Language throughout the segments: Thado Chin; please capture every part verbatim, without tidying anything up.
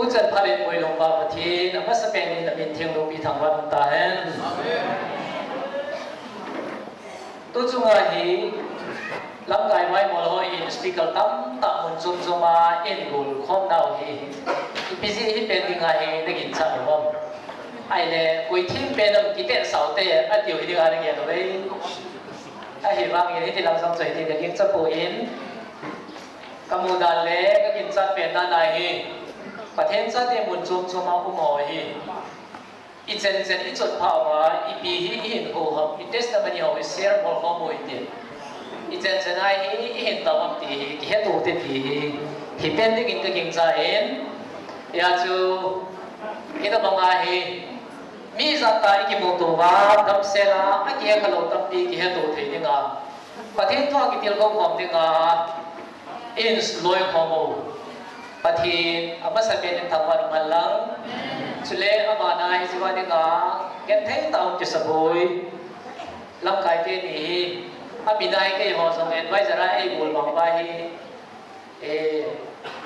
Tuchan phalin moilung pa Pathen, amasapen in namin thengnopi thangvah tahen. Tu chunga hi, lamkai vaimol ho in speaker tamtah mun chom chom a eingol khom nau hi. Ipi jeh hi pen ding ahi, naginchat nom am? Ahile, koi thim pen am, kitehsau te, atiu hi ding a nagel uve. Ahivangin hiti lam jong chu hiti kagingcha poi. Kamu dan le kaginchat pen dan ahi, Pathen chate mun chom chom a um ho hi, ichen chen ichot pha uva, ipi hi ihin ho ham, i testimony ho hi share bol khom u hite. Ichen chen a hi ihin tao ham ti hi kihet u hite ti hi, hi pen dingin kagingcha in. Hijeh chun, hitabang a hi, mi jat a ikimuto uva, damsel a, akihe khalou tampi kihet u thei dinga, Pathen thu a kitilkhou khom dinga, ihin loi khom u. Pathen, amasapen in thangvah umhen lang. Chule, abana hi hiche va dinga, genthei tah a um kisaboi. Lamkai teni hi, amin a hi keiho jong advisor a eibol bang uva hi, eh,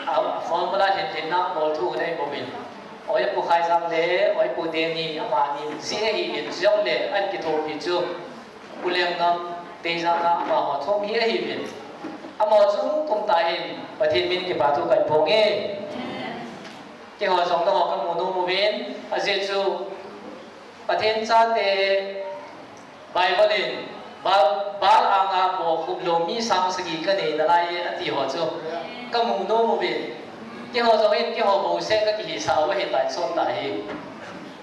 a, a formula lhinlhinna bol thu nei bouvin. Oi Pu Khaijang le, Oi Pu Deni, amani jeh ahin, chujongle, ahin kithopi chu Pu Lenngam, Teijang a amaho thum hi ahiuvin. Amaho chung kum tah in, Pathen min kipa thu kahin phong e. Keiho jong nangho kamu nom uvin, ajeh chu Pathen chate Bible in, Baal, Baal anga bohkhup lou mi sang sagi kanei nalai e, ati ho chu kamu nom uve. Keiho jong hin, keiho bouseh kakihisah u ahitai, sot tah hi.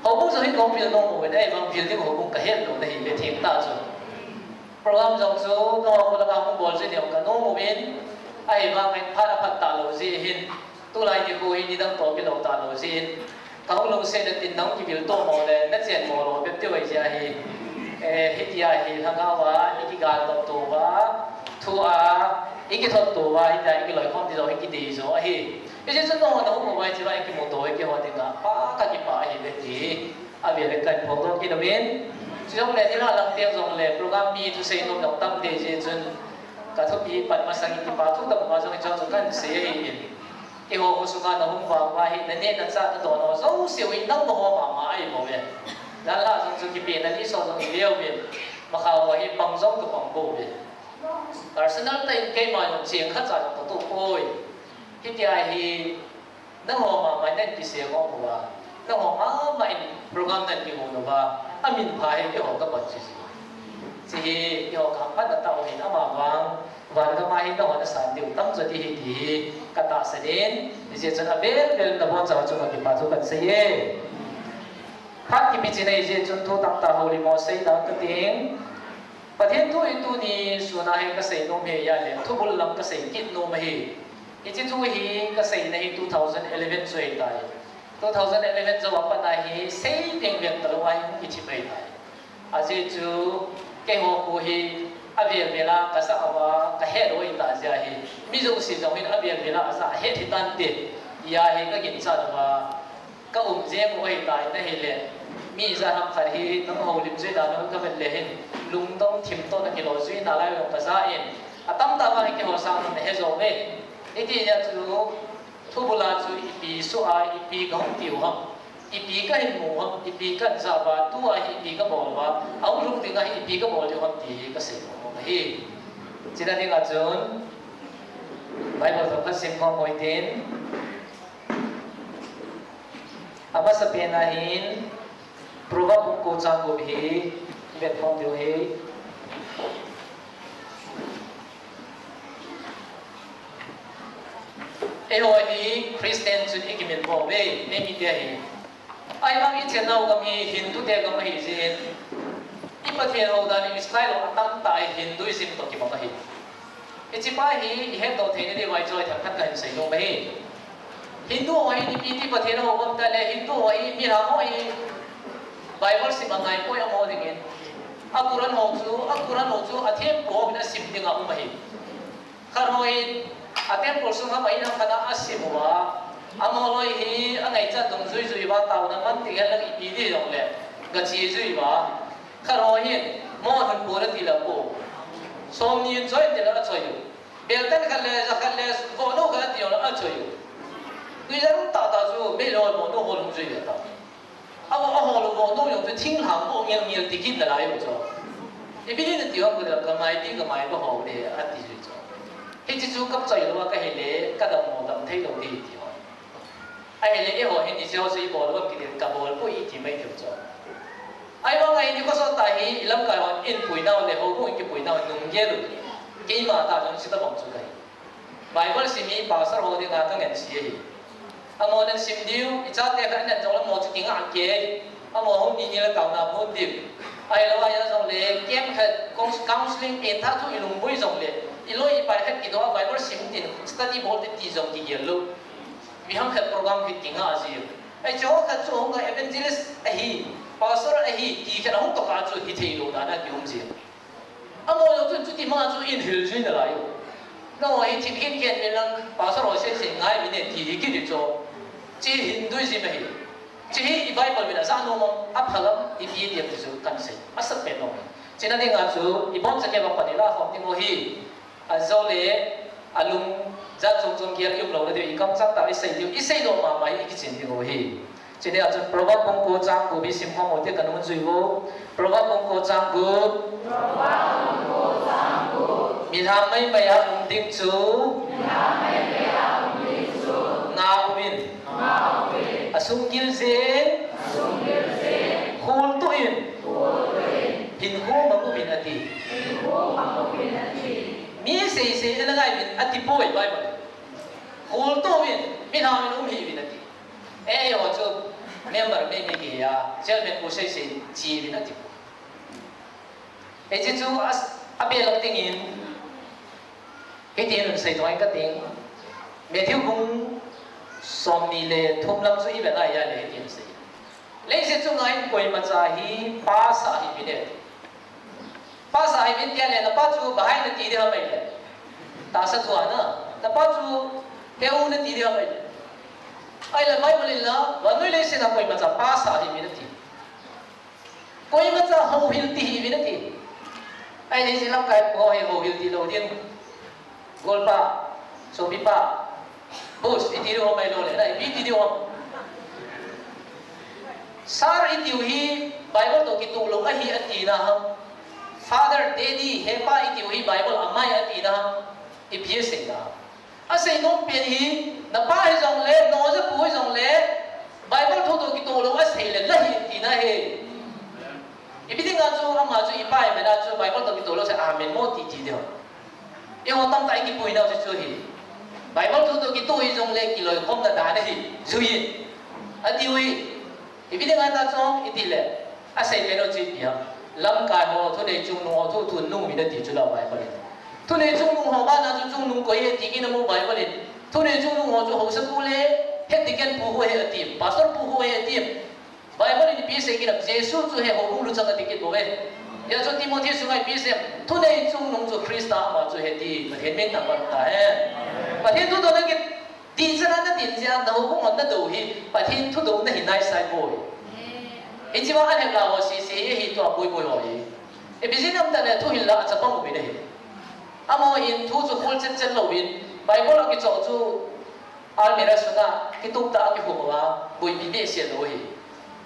Houbung jong hin kahung vil nom uve, ahivang vil ding houbung kahet lou nahi ve, themtah chu. Program jong chu nangho kho langa hung bol jing ding kanom uvin, ahivangin phat aphat talou jeh hin, tulai nikho hi nidang toh kilou talou jeh in, kahung lungsetna tin nahung kivil to mo le, nachen mo lou bep tiu ahi jeh ahi. Eh, hitia hi lhagao a ikigal tah to uva, thu a ikithot to uva, hitia ikiloikhom ti jong hi kidei jo ahi. Hijeh chun nangho nahung uva hiche va ikimuto hi keiho dinga pha kakipah ahi ve ti hi avel in kahin phongdoh kit uvin. Chujongle thilha lang teng jongle program mi thusei nom jong tam ding jeh chun, kathupi pat masangin kipa thu tobang a jong hiche chu kahin sei ahin. Keiho kho sunga nahung vang uva hi, naneh nachah nadon ho jouse u hi nangho mama ahi bouve. Dalha jong chu kipehna list ho jong ile uvin. Makha ho hi pang jong kapang bouve. Personal tah in keima jong cheng khatcha jong katoh poi. Hitia hi, nangho mama in nahin kisei khom uva, nangho mama in program nahin kihon uva, amin pha hi keiho kapan chu. Hiche hi keiho kahangphatna tah u ahin, amavang vangam a hi nangho nasan diu tamjo ding ahi ti hi katahsan in, hijeh chun avel vel nabonchauva chunga kipa thu kahin sei e. Phat kipe chin ahijeh chun thu tamtah houlim ho seida kating. Pathen thu hi tuni sun a hi kasei nom ahi, ahile thubul lam kasei kit nom ahi. Hiche thu hi kaseina hi two thousand eleven chu ahitai. Two thousand eleven jou a pat a hi sei veng veng talou a hi hung kichim ahitai. Ajeh chu keiho kho hi avel vel a kajah uva kahet u ahitah jeh ahi. Mi jouse jong hin avel vel a ajah ahet hitante tia hi kaginchat uva, kaum jeng u ahitai. Ahile, mi ijat ham khat hi nahoulim jui dan u kavet le hin, lungdong thim toh nakilo jui nalai u jong kajah in, atamtah va hi keiho sanga nahe jo uve. Hiti jeh a chu, thubul a chu ipi soh a, ipi kahung tiu ham, ipi kahin mu ham, ipi kahin jah uva, tua hi ipi kabol uva, ahung lhung dinga hi ipi kabol diu ham ti hi kasei nom ahi. Chuna dinga chun, Bible jong kasim khom u hitin. Amasapen a hin, Proverb bung ko chang gup hi, ivet khom diu ahi. Eiho hi Christian chun ikimin bouve, eimite hi. Ahivang ichennau gam hi Hindu te gam ahi jeh in, i Pathen hou dan, i style ho atamtah hi Hinduism toh kibang ahi. Hiche pa hi ihetdoh theina diuva chu themkhat kahin sei nom ahi. Hindu ho hin ipi ti Pathen ahou ham tile, Hindu ho hi, milham ho hi Bible sim angaipoi amaho dingin. A Quran ho chu, a Quran ho chu athempu ho hin asim dinga um ahi. Khat ho hin a temple sunga ma in ham khat a asim uva, amaho loi hi angaichat dungjui jui uva, taona man ti hen lang ipi ti jongle gache jui uva. Khat ho hin, mo thun pon ati le apo. Somni in choi ati le achoi u. Bel tan khat le, ja khat le, vohnu khat ati jongle achoi u. Tuijan tah tah chu meilhei ho bou nu ho lung jui ve ta. Abo a ho lou bou nu jong chu thinglhang bou ngel ngel ti kit nalai u chu. Ipi ding nati ham ka, ka mai pi ka mai ba ho de ati jui chu. Hiche chu kap choi lou a ka hile ka dam mo dam thei lou di ti ho. Ahile eiho hin hiche ho chu i bol lou kit in ka bol poi ti mai thei u chu. Ahivang a hi nikho sot tah hi i lamkai hon in puinau le houbung in kipuinau nung gel u. Keima tah jong chu tabang chu kahi. Bible sim hi pastor ho dinga ka ngen si ahi. Amaho nan sim diu, i chate khat nan jong le amaho chu kinga kei. Amaho hung ni ni le taona phun diu. Ahilou a hijong le camp khat cons-, counseling pen tha thu i lungboi jong le, i loi i pai khat kidoh a Bible sim tin study bol tin ti jong kigel lou. Mi ham khat program hi kinga ji. Ahi chu khat chu hung a evangelist ahi, pastor ahi, ti khat hung toh kah chu hithei lou dan a kium ji. Amaho jong chun chuti ma chu in hil jui nalai u. Nangho hi thil khen khen uvin lang, pastor ho sese ngai uvin e ti hi kiti chu. Hiche Hinduism ahi. Hiche hi i Bible uvin a ja nom am, apha lam, ipi ti em ti chu kan sei. Asat pen nom. Hiche na dinga chu, i bom sa ke ba pani la khom ding u hi. Ajole, alung, jat chom chom gel i um lou na diu, i kamchang tah i sei diu, i seidoh mama hi i kichen ding u hi. Hiche nia chun Proverb bung ko chang ko bi sim khom u te kan hun jui u. Proverb bung ko chang ko. Proverb bung ko chang ko. Milham mai mai a um ding chu. Milham mai mai a um ding chu. Nga uvin. Nga uvin. Asung gil jeng. Asung gil jeng. Khol toh in. Khol toh in. Hinkho mang uvin ati. Hinkho mang uvin ati. Mi sei sei ana ngai uvin ati poi Bible. Khol toh uvin, milham in um hih uvin ati. Eiho chu member meimei kihi a, chairman pu sei sei chi uvin ati. Hiche chu a, abelap dingin, hitin sei thei kate. Matthew bung somni le thum lang chu i vet a ahile hitin sei. Leiset chunga hin koimacha hi pastor hih uvin e. Pastor hih uvin tia le, napa chu bahai nati ding ham ahile. Tahsa thua na. Napa chu heu nati ding ham ahile. Ahile Bible in la, vannoi leiset a koimacha pastor hih uvin ati. Koimacha houhil ti hih uvin ati. Ahile hiche lamkai ho hi houhil ti lou ding. Golpa, sopipa, boss, iti diu ham ahilou le, na, ipi iti diu ham. Sir itiu hi Bible toh kitoh lou ahi atina ham. Father, Daddy, hepa itiu hi Bible amai atina ham. Ipi aseina ham. Asei nom pen hi, napa hijong le, nojapu hijong le, Bible thu toh kitoh lou asei le, la hi tina hi. Ipi dinga chu, ama chu ipa iman a chu Bible toh kitoh lou sei, amen mo ti ti diu. Eiho tamtah i kipuinau chu chu hi. Bible thu toh kitoh hijong le kiloikhomna dan ahi, jui in. Ati u hi. Ipi dinga ta chu iti le. Asei pen u chu ipi ham. Lamkai ho, thunei chungnung ho, thu thun nung uvin ati chu la Bible in. Thunei chungnung ho bana chu chungnung koi ahi ti kit na mu Bible in. Thunei chungnung ho chu haosapu le, head deacon pu ho ahi ati, pastor pu ho ahi ati. Bible in ipi asei kit ham, Jesu chu he houbung luchang ati kit bou ve. Hijeh chun Timothy sunga ipi asei ham, thunei chungnung chu Christa ama chu he ti, Pathen min thangvah tahen. Pathen thudoh na kiti chan a nadin jeh a na houbung a nadou hi, Pathen thudoh nahi naisai bou. Hiche vang a het la ho sese hi, hi tua boi boi ho hi. Ipi jeh ham itile thuhil la a chapang uvin ahi. Amaho in thu chu khol chet chet louvin, Bible a kichoh chu almirah sunga kitup tah a kikhum uva, boipi behseh lou ahi.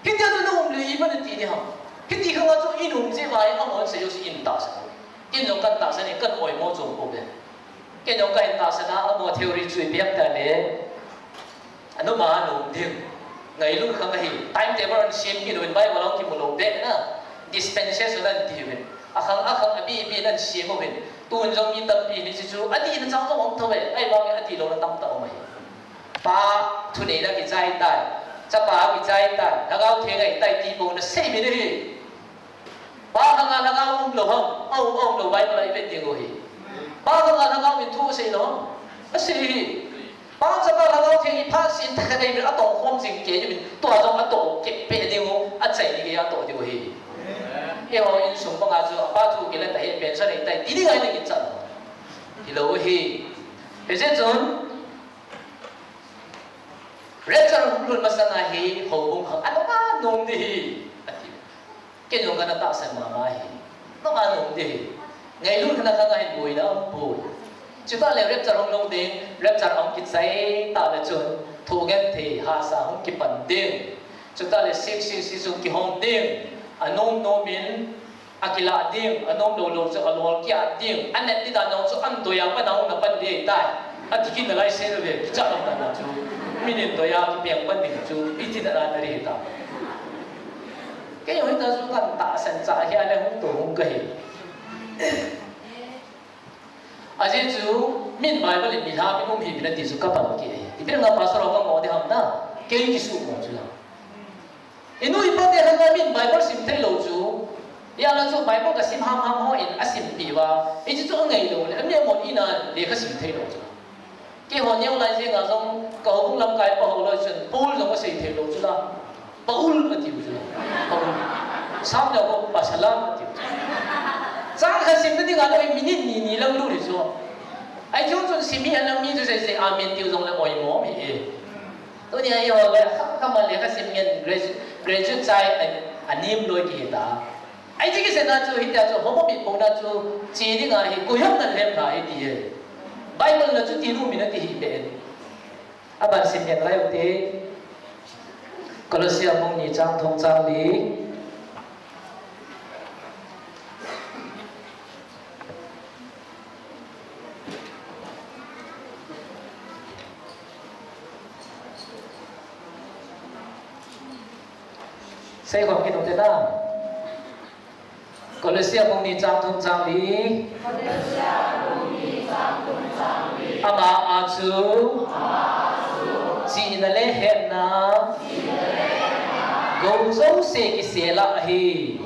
Hitia chu na um le ipi nati ding ham. Hiti khang a chu in um jeh uva hi amahon sei jouse in tahsan. Ken jong kan tahsan in kan oimo chom pouve. Ken jong kahin tahsan a amaho theory chu ipi ham itile. Anuma a nom ding. Ngailut khang ahi. Timetable ahin sem kit uvin Bible a hung kimu lou beh na. Dispensation ahin ti uvin. Akhang akhang abi abi ahin sem uvin. Tun jong mi tampi hiche chu adihna chang jong um thou ve. Ahivangin adilouna tamtah um ahi. Pa thuneina kichai tai. Chapa kichai tai. Lhagao Theng ahitai ti bou nasei uvin ahi. Pa khang a lhagao um lou ham, aum, aum lou Bible a i vet ding u hi. Pa khang a lhagao in thu asei lou ham, asei hi. Pa Chapa Lhagao Theng in phat sin tah khat nei uvin atong khom jing kei uvin, tua jong atoh kei peh ding u, achai ni kei atoh ding u hi. Eiho insung banga chu apa thu kila ta hi pension nei tai, ti ding ahi ding in chan. Hilou hi. Hijeh chun, rapture hung lut masang a hi, houbung khang, anoma nom ding hi. Ati. Ken jong kana tahsan mama hi. Noma nom ding hi. Ngailut khang a hin boina um poi. Chutah le rapture hung lhung ding, rapture a hung kichai tah le chun. Thoh genthei hahsa hung kipan ding. Chutah le six six six hung kihong ding. Anom nom in akilah ding. Anom lou lou chu alol kiat ding. Anet ni dan jong chu an doi a pan a hung na pan ding tai. Ati kit nalai se ve. Kicha lam dan chu. Min in doi a kipeng pan ding chu. Iti na dan ahi ta. Kei jong hita chu kan tahsan cha hi a le hung to hung kahi. Ajeh chu min Bible in mi lha min um hih uvin ati chu ka pang kei. Ipi dinga pastor ho ka ngo ding ham na, kei kisuhmo chu la. Inu ipa te khat na min Bible sim thei lou chu. Hia la chu Bible ka sim ham ham ho in asim pi uva. Hiche chu angai lou le, ami amon in a lekha sim thei lou chu. Keiho neo lai jeng a jong, ka houbung lamkai pa ho loi chun, Paul jong asei thei lou chu la. Paul ati u chu la. Paul. Sam le ko pa salam ati u chu. Chang khat sim na ding a loi minute ni ni lang lut hi chu. Ahi chu chun sim hi a lang mi chu sei sei amen tiu jong le oimo mi e. Tunia eiho loi kha kha ma lekha sim ngen graduate, graduate chai a, anem loi kihi ta. Ahi chu kiseina chu hitia chu homo mi pona chu che ding ahi koi ham nan lhem tha ahi ti e. Bible na chu tinu mi na ti hi pen. Aban sim ngen lai u te. Colossia bung ni chang thum chang li. Sei khom kit u te na. Colossia bung ni chang thum chang li. Ama a chu chihna le hetna gou jouse kisel ahi.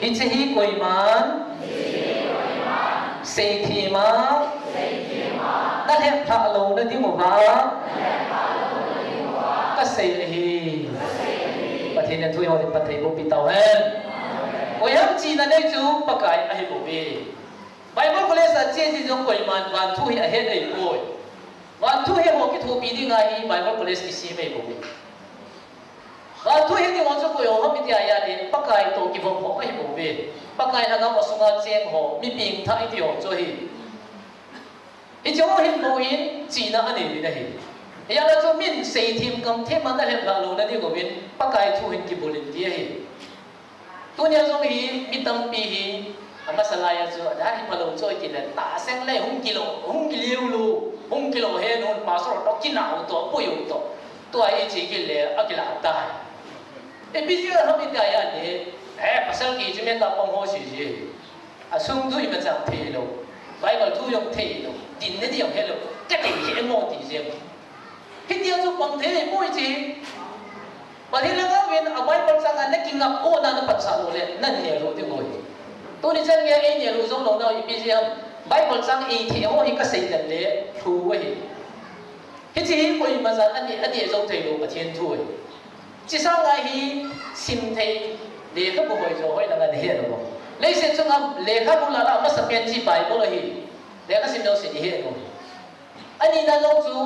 Hiche hi koiman seithem a na lhep lhah louna ding uva ka sei ahi. Pathen in thu hi houlim pan thei boh pi tau hen. Koiham chihna nei chu Pakai ahi bouve. Bible College a che ti jong koiman van thu hi ahet ahi poi. Van thu hi ho kithopi ding ahi Bible College kisem ahi bouve. Van thu hi ding ho chu koi ho ham iti ahi a le Pakai toh kivom ho ahi bouve. Pakai lhagao a sunga cheng ho, mi pengthah iti ho chu ahi. Hiche ho hin bou in chihna anei uvin ahi. Hia la chu min seithem kamthem a na lhep lhah louna ding uvin Pakai thu hin kibol in ti ahi. Tunia jong hi mi tampi hi amasa lai a chu ada hi phalou chu iti le tahseng le hung kilo, hung kiliu lu, hung kilo he nun pastor toh kinau toh, pui u toh. Tua hi che kit le akilah tai. Ipi jeh a ham iti ahi a le, eh, pasal kiche me ta pang ho si ji. Asung thu imacha thei lou, Bible thu jong thei lou, dinna ding jong het lou, ka thei hi emo ti jeng. Hitia chu pang thei poi chi. Pathen lhagao vin a Bible chang a na kingap o na na patsah lou le, na neh lou ding ahi. Tuni chan gei a ei neh lou jong lou na ipi jeh ham, Bible chang ei thei ho hi ka sei den le, thu ahi. Hiche hi koima chan a neh, a neh jou thei lou Pathen thu ahi. Hiche sanga hi sim thei lekhabu hoi jo hoi langa nahet u. Leiset chunga lekhabu lala masapen chu Bible ahi. Lekha sim jouse nahet u. Anina jong chu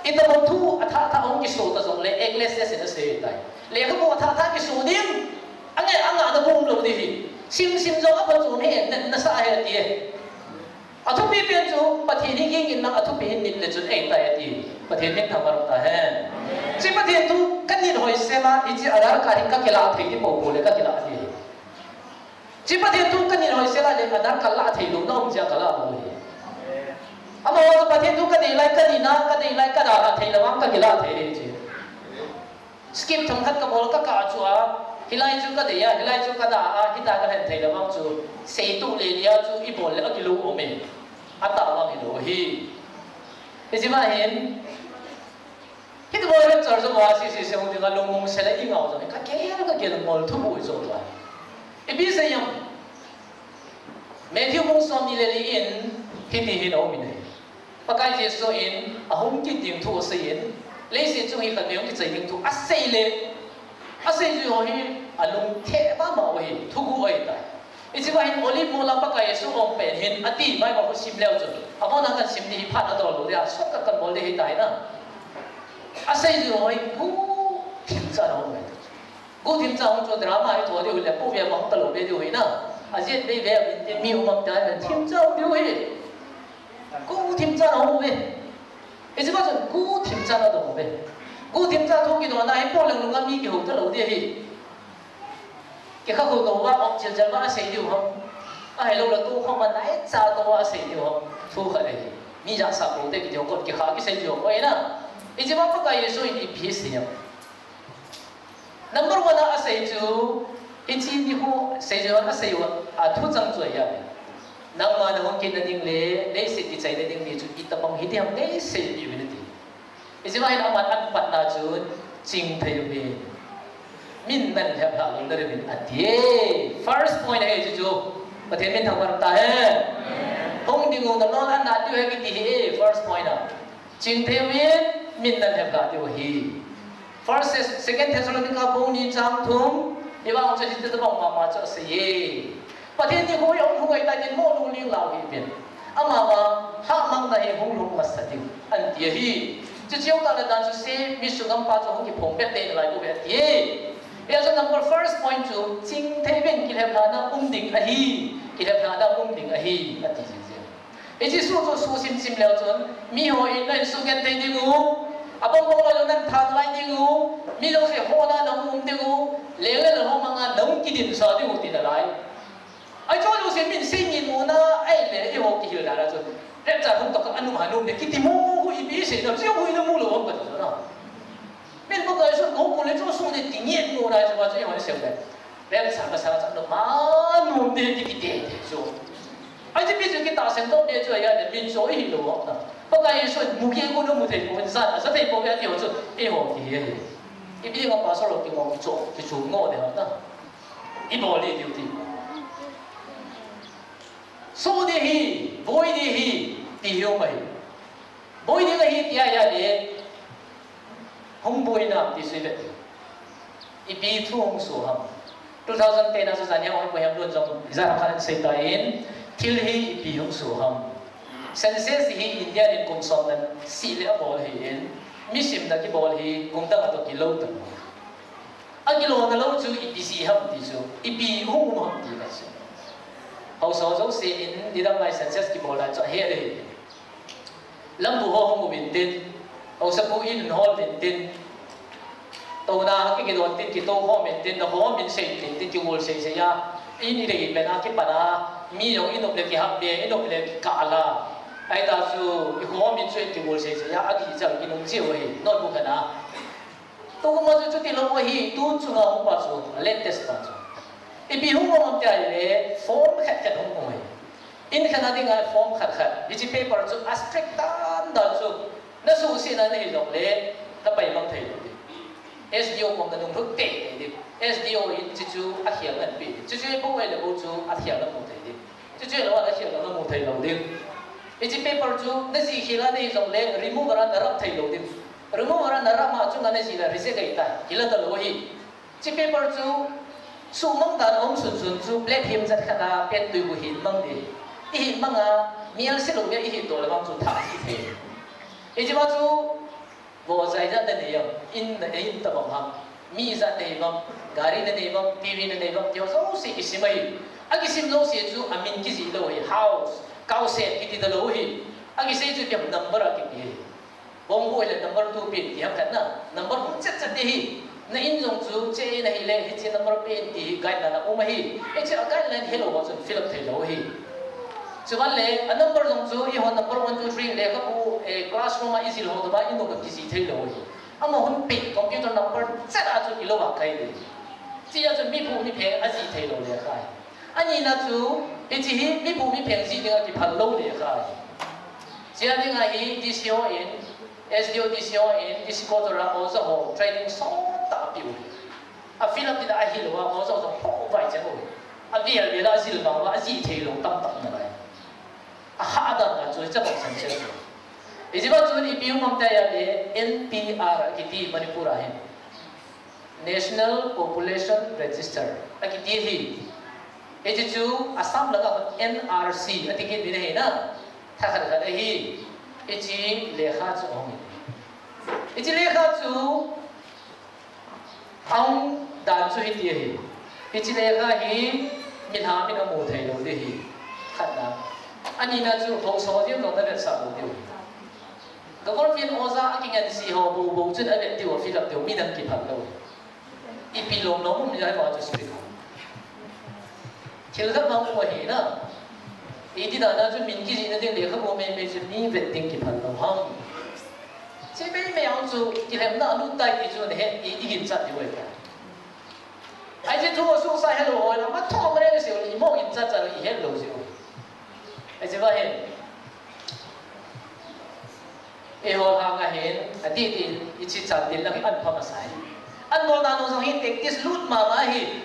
itobang thu athah thah hung kiso ta jongle Ecclesiastes in asei tai. Lekhabu athah thah kiso ding. Angai angah na bum lou ding ahi. Sim sim jong aphachom hi, na, nasa ahi ati e. Athupi pen chu Pathen hi ging in lang athupi hi nit le chun ei tai ati. Pathen min thangvah ta hen. Hiche Pathen thu ka nit hoi sela, hiche Aadhaar card hi ka kilah thei ti poupou le ka kilah ahi. Hiche Pathen thu ka nit hoi sela le Aadhaar card lah thei lou na um jeh a ka lah lou ahi. Amaho chu Pathen thu ka dei lai, ka nit na, ka dei lai, ka dalha thei le vang ka kilah thei ahi hiche. Skip themkhat ka bol ka kah chu a, hilai chu ka dei a, hilai chu ka dah a, hita ka lhen thei le vang chu, seitu le lia chu i bol le akilou um e. Atah vang hilou hi. Hiche ma hin, hiti bol lecture jong a, C C C hung ding a lungmong sel a i ngau jong, ka gel, ka gel ngol thubu i jong a. Ipi sei em. Matthew bung somni le li in, hiti hin aum in ahi. Pakai Jesu in ahung kit ding thu asei in, leiset chung hi khatvei hung kichai ding thu asei le, asei jui ho hi alungthim mama u ahi, thuguh ahi tai. Hiche va hin Olive mol a Pakai Jesu aum pen hin ati, Bible khu sim leu chun. Abona kan sim ding hi phat adol lou ding a, shortcut kan bol ding ahi tai na. Asei jui ho hi guhthim chan aum ahi. Guhthim chan hung chu drama hi tho diu le, pu ve ma hung talou ve diu hi na. Ajet ve ve min ti mi um am tai, thim chan diu hi. Guhthim chan hung ve. Hiche ma chun guhthim chan adong uve. Guhthim chan thu kidong na hi po leng lunga mi kihou talou ding ahi. Kikha kho tou va, om chil chil va asei diu ham. Ahilou le tu khom a naicha tou va asei diu ham. Thu khat ahi. Mi jahsah pou te kiti ho kot kikha kisei diu ham. Oi na. Hiche ma Pakai Jesu in ipi asei ham. Number one a asei chu, hiche nikho seijui a asei u a thuchang chu ahi. Nangma nahung kitna ding le, leiset kichaina ding ni chu itobang hiding ham neisei diu ahi ati. Hiche ma hin aman apatna chun, chingthei uvin. Min nalhep lhah lou na diuvin ati e. First point ahi chu chu. Pathen min thangvah tahen. Hung ding u nalol anat diu ahi kiti hi e, first point a. Chingthei uvin, min nalhep lhah diu ahi. First Thes-, Second Thessalonica bung ni chang thum, hivang chu hitabang mama chu asei e. Pathen nikho hi ahung lhung ahitai tin mo lungling lau hih uvin. Amavang, lhahmangna hi hung lhung masa diu, ati ahi. Chuche tah le dan chu se, mi sugam pa chu hung kiphong pet tei nalai bou ve ati e. Hijeh chun number first point chu, chingthei uvin kilheplhahna um ding ahi, kilheplhahna um ding ahi, ati jing jing. Hiche chu chu suhsim sim leu chun, miho in na insugenthei ding u, abang bang lou nan tha nalai ding u, mi jouse hona nahung um ding u, leng le lhomang a nahung kidinsa ding u ti nalai. Ahi chu jouse min sei ngin u na, ahile eiho kihilna la chu. Rapture hung tokah a nung ha nung le kiti mo hu ipi sei na, chu hu ina mu lou ham kati chu na. Min Pakai Jesu kihou le chu suh ding ti ngen mo na chu va chu eiho sei le. Rapture masa chu numa nom ding kiti te te chu. Ahi chu ipi chu kitahsan to te chu ahi le min chu ihilou ham na. Pakai Jesu mu kei kou na mu thei pou, jan a ja thei pou ve ati ho chu eiho kihi ahi. Ipi dinga pastor ho kingong kicho, kicho ngo de ham na. Ibol le duty. Suh ding ahi, boi ding ahi, ti hi um ahi. Boi ding ahi ti ahi le, hung boi nam ti sui vet. Ipi thu hung soh ham. Two thousand ten a chu jan hi hung boi ham lon jong, jan khat sei tan, thil hi ipi hung soh ham. Census hi India in kum som le sagi le abol ahin, mi simna kibol hi kum dang a toh kilou tan. Akilou talou chu ipi jeh ham ti chu, ipi hung um ham ti la chu. Haosa ho jouse in nidang lai census kibol lai chu ahe le. Lambu ho hung uvin tin, haosapu in hol uvin tin, touna kikidon tin, kitou khom uvin tin, nakhom in sei tin, tin kigol sei sei a, in idei pen a kipan a, mi jong inop le kihap le, inop le kikah la. Ahita chu, ikhom in chu in kigol sei sei a, akichal kinung cheh u ahi, notebook khat a. Tukum a chu chuti lou ahi, tu chunga hung pa chu, latest pa chu. Ipi hung um ham ti ahile, form khat khat hung um ahi. In khat a dinga form khat khat. Hiche paper chu a strict dan dan chu. Nasuhsetna nahi jongle, napaimang thei lou ding. S D O kom nanung lhut tei tei ding. S D O in hiche chu akhel nape ding. Chuche bou ahile bou chu akhel namu thei ding. Chuche lou a akhel namu thei lou ding. Hiche paper chu najih khel a nahi jongle, remover a narap thei lou ding. Remover a narap ma chunga najih le reject ahitai, kila talou ahi. Hiche paper chu suhmang dan a um sun sun chu plate him jat khat a pen tui bu hin mang ding. Ihin mang a, mial se lou a ihin doh le vang chu thah jih thei. Hiche ma chu vo jat ijat nanei ham, in na, in tabang ham, mi ijat nanei ham, gari nanei ham, T V nanei ham, ti ho jouse kisim ahi. Akisim jouse chu amin kijih lou ahi, house, kaoset kiti talou ahi. Akisei chu ipi ham, number a kipe ahi. Bom hu le number two pen ti ham khat na, number hung chet chet ding ahi. Na in jong chu che in ahile, hiche number pen ti hi guideline a um ahi. Hiche a guideline helou ho chun fill up thei lou ahi. Chuban le, a number jong chu, eiho number one, two, three, lekhabu, eh, classroom a ijil ho tobang in jong kijih thei lou ahi. Amaho hung pe, computer number chet a chu ilou a kai ding. Hiche a chu mi phu mi pheng ajih thei lou lekha ahi. Anina chu, hiche hi mi phu mi pheng jih dinga kiphal lou lekha ahi. Hiche a dinga hi D C O in, S D O D C O in, district quarter a oja ho training sot tah apiu. A fill up ding ahilou a, oja ho jong pho vai chang u. Avel vel a jil vang uva, ajih thei lou tamtah nalai. Ahahdan a chu, hiche bang census chu. Hiche bang chu ipi um ham ti ahile, N P R akiti Manipur a hin. National Population Register akiti hi. Hiche chu Assam langa N R C ati kit uvin ahi na. Thakhat khat ahi. Hiche lekha chu ahung. Hiche lekha chu ahung dan chu hiti ahi. Hiche lekha hi milham in amu thei lou ding ahi. Khatna. Anina chu haosa ho jeng jong navetsah lou diu ahi. Government oja a kingense ho bou bou chun avet diu, a fill up diu, midang kiphal lou. Ipi lom lom um jeh a chu strict. Thil khat ma um ahi na. Iti dan a chu min kijihna ding lekhabu mei mei chu mi vet ding kiphal lou ham. Chi mei mei ang chu kilhemna alut tai ti chu nahe, i, i ginchat diu ahi. Ahi chu thu asuhsa helou ho, na ma thom reng seh u, i mo ginchat chat u, i helou seh u. Ahi chu va hin. Eiho lhang a hin, ati ti, hiche Chandel lang hi an pha masa hi. An bol dan u jong hi tactics lut mama hi.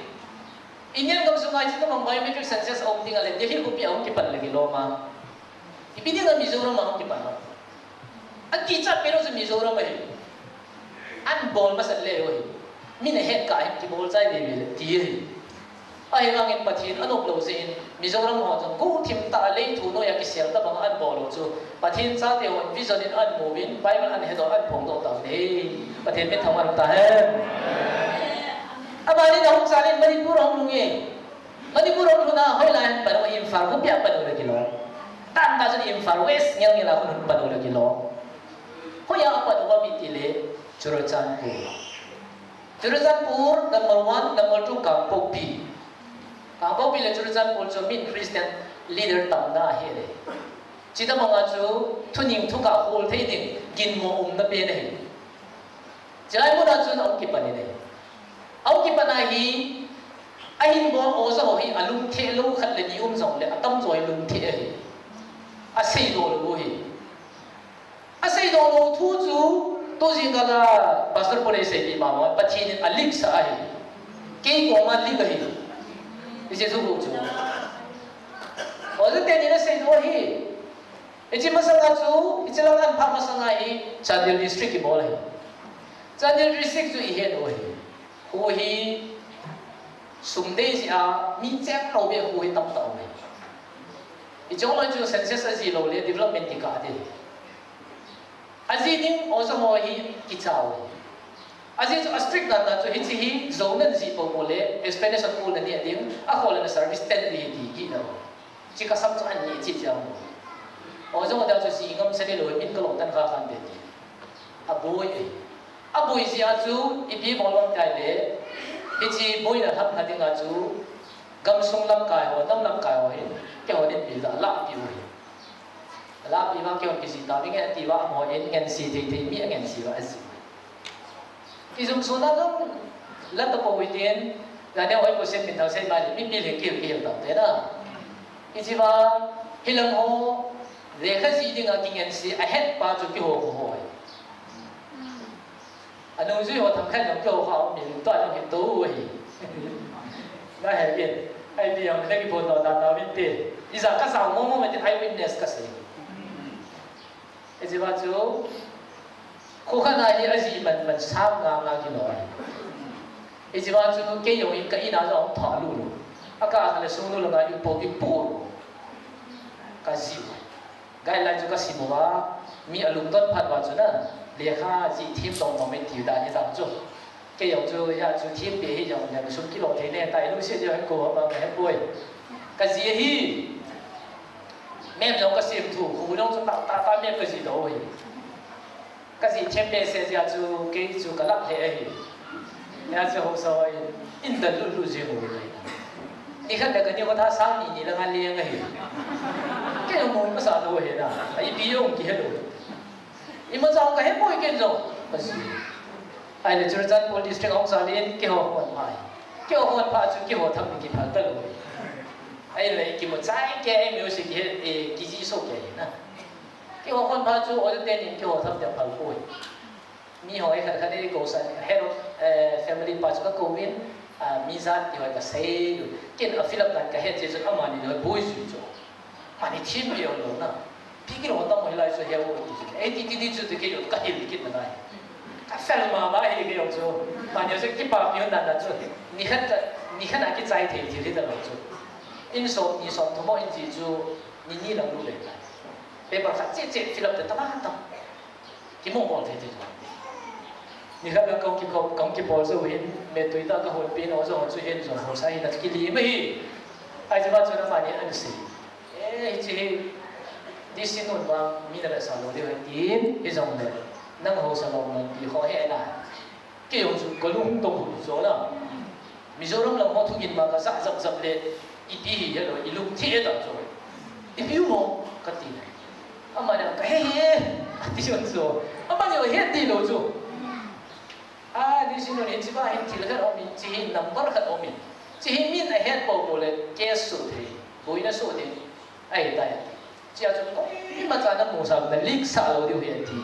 Indian gamsunga hiche tobang biometric census a um ding a le, Delhi khopi a hung kipan le kilom a. Ipi dinga Mizoram a hung kipan a. Akichat pen u chu Mizoram ahi. An bol masat le u hi. Min ahet kah in kibol chai veve le ti ahi. Ahivangin Pathen anop lou jeh in Mizoram ho jong guhthim tah a lei thu noiya kisel tobang a an bol u chu Pathen chate hon vision in an mu uvin Bible an hedoh an phongdoh tauvin ahi. Pathen mithang um tahen. Amani na hung chan in Manipur hung lhung e. Manipur hung lhun a hoilai a hin pan u, Imphal khopi a pan u le kilom. Tah tah chun Imphal West ngel ngel a hung pan u le kilom. Hoiya pan u ham iti le Churachandpur. Churachandpur number one, number two Kangpokpi. Kangpokpi le Churachandpur chu min Christian leader tamna ahi le. Chuti banga chu thuning thukah hol thei ding ginmo umna pen ahi. Chulai mun a chun ahung kipan in ahi. Ahung kipan a hi, ahin bol oja ho hi alungthim lou khat le ni um jongle atamjo hi lungthim ahi. Aseidoh lou u hi. Aseidoh lou thu chu, tu jingkah a Pastor Pu in eiseipeh mama, Pathen in alik sa ahi. Kei koma alik ahi. Hiche thu bou chu. Oja teni in aseidoh ahi. Hiche masanga chu, hiche lang an pha masanga hi, Chandel District kibol ahi. Chandel District chu ihet u ahi. Kho hi sum dei jeh a mi cheng lou beh kho hi tamtah um e. Hiche jong loi chu census ajih lou le development kikah ding. Ajih ding oja ho hi kicha u. Ajeh chu a strict dan dan chu hiche hi jou nan jih pou pou le explanation pu nanei ding, akhol le na service ten ding hi ti kit lou. Hiche kasam chu ani chi chiang. Oja ho dan chu ji ngam sa ni lou min kalou tan kha khan te ti. Aboi e. Aboi jeh a chu ipi bol lam tai le. Hiche boina lham kha dinga chu gamsung lamkai ho, nam lamkai ho hin, keiho nin bil da lahpeh u hi. Lahpeh vang keiho kijih tavinge ati uva amaho in ngense thei thei mi angense uva ajih. Kijumsona jong la tapou hitin, la neo hoi ko sem min thau sei ba le, mipi le kihil kihil tau te na. Hiche vang, hilang ho, lekha jih dinga kingense ahet pa chu keiho kho ho ahi. Anungjui ho themkhat jong keiho kho a um in, tua jong hi tou ahi. Na he in, ipi jong le kiphondoh dan dan uvin te. Ijat kasao mong mong tin eyewitness kasei. Hiche va chu, kho khat a hi ajih man man sang nga nga kilo ahi. Hiche va chu, kei jong in ka in a jong phah lulu. Akah khat le sung lulu nga ipo ipo. Kajih. Guideline chu kasim uva, mi alungdon phat uva chu na, lekha jih them dong mong in tiu dan hi tah chu. Kei jong chu, hia chu thempeh hi jong, jong sum kilo thei ne, tai lungset jong hin ko, ama ka hepoi. Kajih ahi, map jong kasim thu, khu jong chu ta, ta, ta map kajih doh u ahi. Kajih thempeh seh jeh a chu, kei chu kalap lheh ahi. Hia chu haosa hon, in dan lut lut jeng u ahi. Nikhat le kani kho tha sang ni ni lang a leng ahi. Kei jong mong masa lou ahi na, ipi jong kihe lou. Imacha kahepoi ken jong. Ahile Churachandpur district ahung sah in keiho hon pha. Keiho hon pha chu keiho thap in kiphal talou. Ahile kimu chai kei, music he, eh, kijih soh kei na. Keiho hon pha chu oja teni keiho thap ding phal poi. Miho khat khat in kou san, head of, eh, family pa chu kakou in, ah, mi jat ti ho kasei u. Ken a fill up dan kahet jeh chun amani ho boi jui chu. Mani thempeh lou na. Pi kilo tam hilai chu he u ti chu. Ei ti ti ti chu ti kei jong kahil kit na nai. Kafel mama hi kei jong chu. Mani chu kipapi hon dan dan chu. Nikhat, nikhat a kichai thei thil hi talou chu. In som ni som thum mo in jih chu ni ni lang lut le. Paper khat cheh cheh fill up te tama tam. Kimo bol thei thei. Nikhat lang kahung kikhop, kahung kibol jou hin, me tui tah kahon pen, oja ho chu hin jong ho sa hi na kilim ahi. Ahi jeh a chu amani ahin sei. Eh, hiche hi. Christian nun vang mi na vetsah lou diu ahi tin, hijongle nang haosa lou man ti ho he na. Kei jong chu ka lungdong hu chu la. Mizoram lang ho thugin ma ka sa jap jap le, ipi hi hello, i lung thi e ta chu. Ipi u mo ka ti. Amani ka he he, ati jong chu. Amani he ti lou chu. A, Christian nun hiche ba hin thil khat um in, hiche hin number khat um in. Hiche hin min ahet pou pou le, case so thei, boina so thei. Ahi tai. Hichea chu koima cha na musah, na leak sah lou diu ahi ati.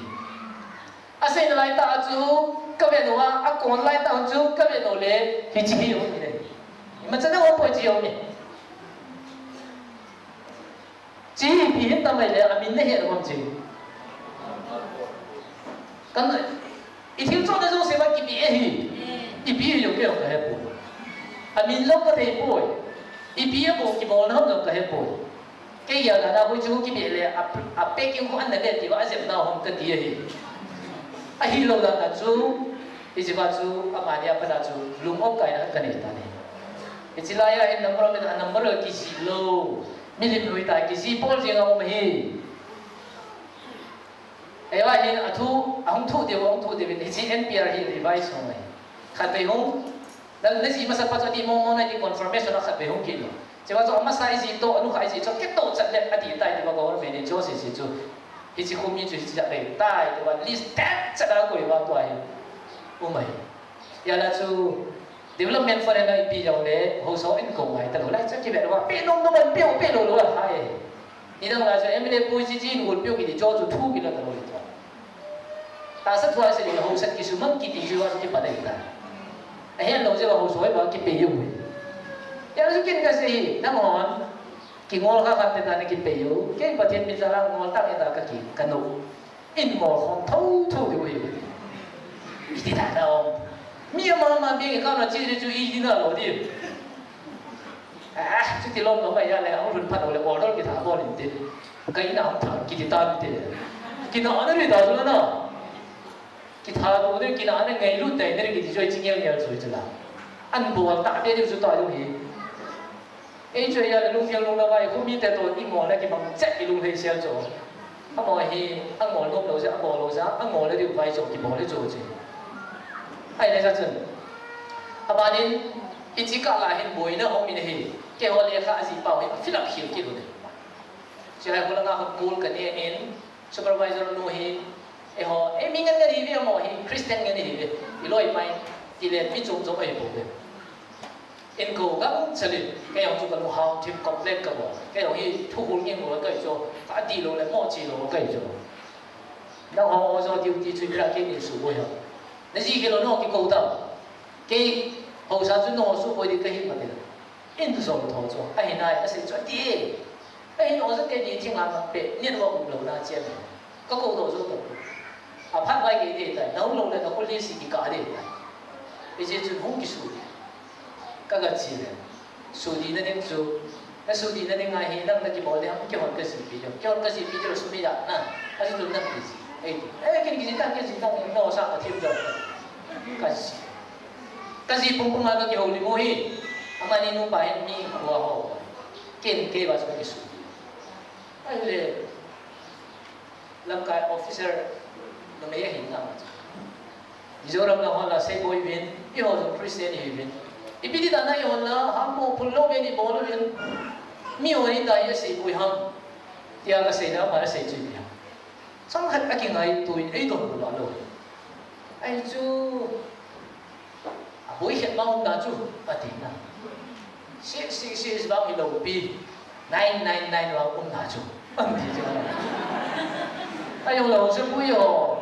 Asei nalai tah chu, ka vet uva, akon lai tah chu, ka vet u le, hiche hi um in ahi. Imacha na um poi, hiche um in. Hiche hi ipi hin tam ahile, amin na het u ham hiche. Kan, i thil chohna jouse va kipe ahi. Ipi hi jong kei jong ka he poi. Amin jong ka thei poi. Ipi abol kibolna ham jong ka he poi. Kei gel dan a hoi chu kipe le a, a packing khu an na le ti va ajep nau ham ka ti ahi. Ahilou dan a chu, hiche va chu, amani a pat a chu, lung op kaina ka nei tan ahi. Hiche lai a hin number, a number kijih lou. Milim lui ta kijih pol jing a um ahi. Eiva hin athu, ahung thu diu, ahung thu diu, hiche N P R hi revise hung ahi. Khatvei hung, na, na jih masa pa chu ati mo mo na ti confirmation a khatvei hung kit lou. Hiche va chu amasa ijih toh, anukha ijih toh, kitoh chat le ati tai ti va government in chu se se chu. Hiche khu mi chu hiche jat ahi tai ti va list tet chat a koi va tua hi. Um ahi. Hijeh a chu Development fund in ipi jong le, haosa in ko ngai talou. Lai cha kivet uva, pe nom nom in pe u, pe lou lou a hai. Nidang lai cha M L A pu ji ji in gol pe u kiti chu chu thu kila talou le cha. Tahsa thu a se le haosa kisumang kiti chu a kipa dei ta. Ahin lou jeh a haosa ba kipe u. Hijeh a chu ken ka sei hi, nanghon kingol kha kha te ta na kipe u. Kei Pathen min jal a ngol tah e ta ka ki, ka no. In ngol khom tho tho diu ahi. Iti ta na um. Mi ama ama beng account a che le chu iti na lou diu. Ah, chuti lom lom mai a le, ahung lhun phat u le order kitha bol in tin. Ka in a hung tha kiti ta mi te. Kina ana ri ta chu na. Kitha tu de, kina ana ngailut dai ne kiti chu i chi ngel ngel chu chu la. An bol ta be diu chu ta diu hi. Ei chu hijeh a le lunghel lungna vai, khu mite toh i ngol le kimang chet i lunghei sel chu. Amaho hi, angol nom lou jeh, abol lou jeh, angol le diu vai chu kibol le chu che. Ahile jeh chun. Abanin, hiche kah a hin boina um in ahi. Keiho lekha ajih pau hi, a fill up khel kit u le. Chulai khu langa khu call ka ne in, Supervisor nu hi, eiho, ei mi ngen ngen ihiuve, amaho hi Christian ngen ihiuve, iloi pai, tile mi chom chom ahipouve. Eikou gangchel in, kei jong chu ka lunghang thim complain ka bol. Kei jong hi thuhul ngim lou ka hi chu, ka dih lou le mo chi lou ka hi chu. Nangho ojo duty chu ipra kei nin suboi ham. Najih kei lou nangho kikou tam. Kei haosa chu nangho suboi ding ka hi mati. Eijou tho chu, ahinai, asei chu ati e. Ahin ojo te ni thing a ma pe, nin wa um lou na che. Ka kou doh jou doh. Aphat vai kei ding tai, na um lou le na kho list kikah ding tai. Hijeh chun hung kisu ding. Ka ga che le. Su ding na ding chu. Na su ding na ding a hi, nang na kibol ding ham, kihon ka jihpi ding. Kihon ka jihpi ding, sumil a na. Achu tun nang kijih. Ei, ei, ken kijih tang, ken kijih tang, no sa ka thim ding. Ka jih. Ka jih pum pum a ka kihoulim u hi. Amani nupa hin mi kho ho. Ken kei va chu ka kisu. Ahile. Lamkai officer numei ahin ama chu. Mizoram lang hon la seipoi uvin, eiho jong Christian ihiuvin. Ipi ti dan a eihon la, hammo phul lou uvin, ibol uvin. Miho in dai a seipoi ham. Tia ka seina ama asei chu ipi ham. Chang khat akingaito in eidon lou lou. Ahi chu. Aboi khat vang um na chu, ati na. Six six six vang hilou pi, nine nine nine vang um na chu, ati chu. Ajong lou chu pui ho.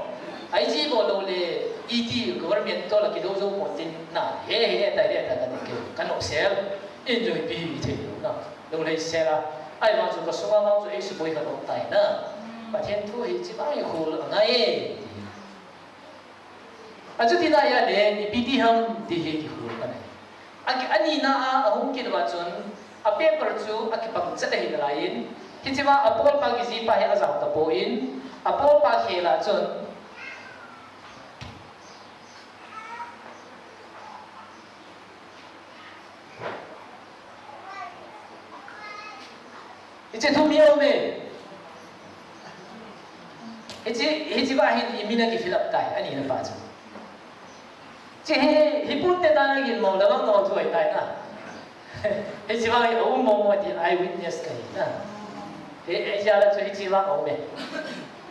Ai ji bol lou le, iti government toh la kidou jou pon tin na. He he, tai le ta ka ke. Ka no sel. Enjoy pi thei lou na. Lou lei sel a. Ahivang chu ka sunga vang chu ei suboi khat um tai na. Pathen thu hi chi vang hi khol angai e. Achuti lai a le, ipi ti ham ti hi kihol ka nei. Aki, anina a, ahung kit uva chun, a paper chu akipang chet ahi nalai in, hiche va a pawl pa kijih pa hi ajao tapon, a pawl pa khel a chun, Hiche thu mi um e. Hichi, hichi ba hin i min a ki fill up tai, ani na pa chu. Chi hi, hi pun te ta na gin mo la bang no chu ai tai na. Hichi ba hi um mo mo ti eyewitness ka hi na. Hi, hi ja la chu hichi ba um e.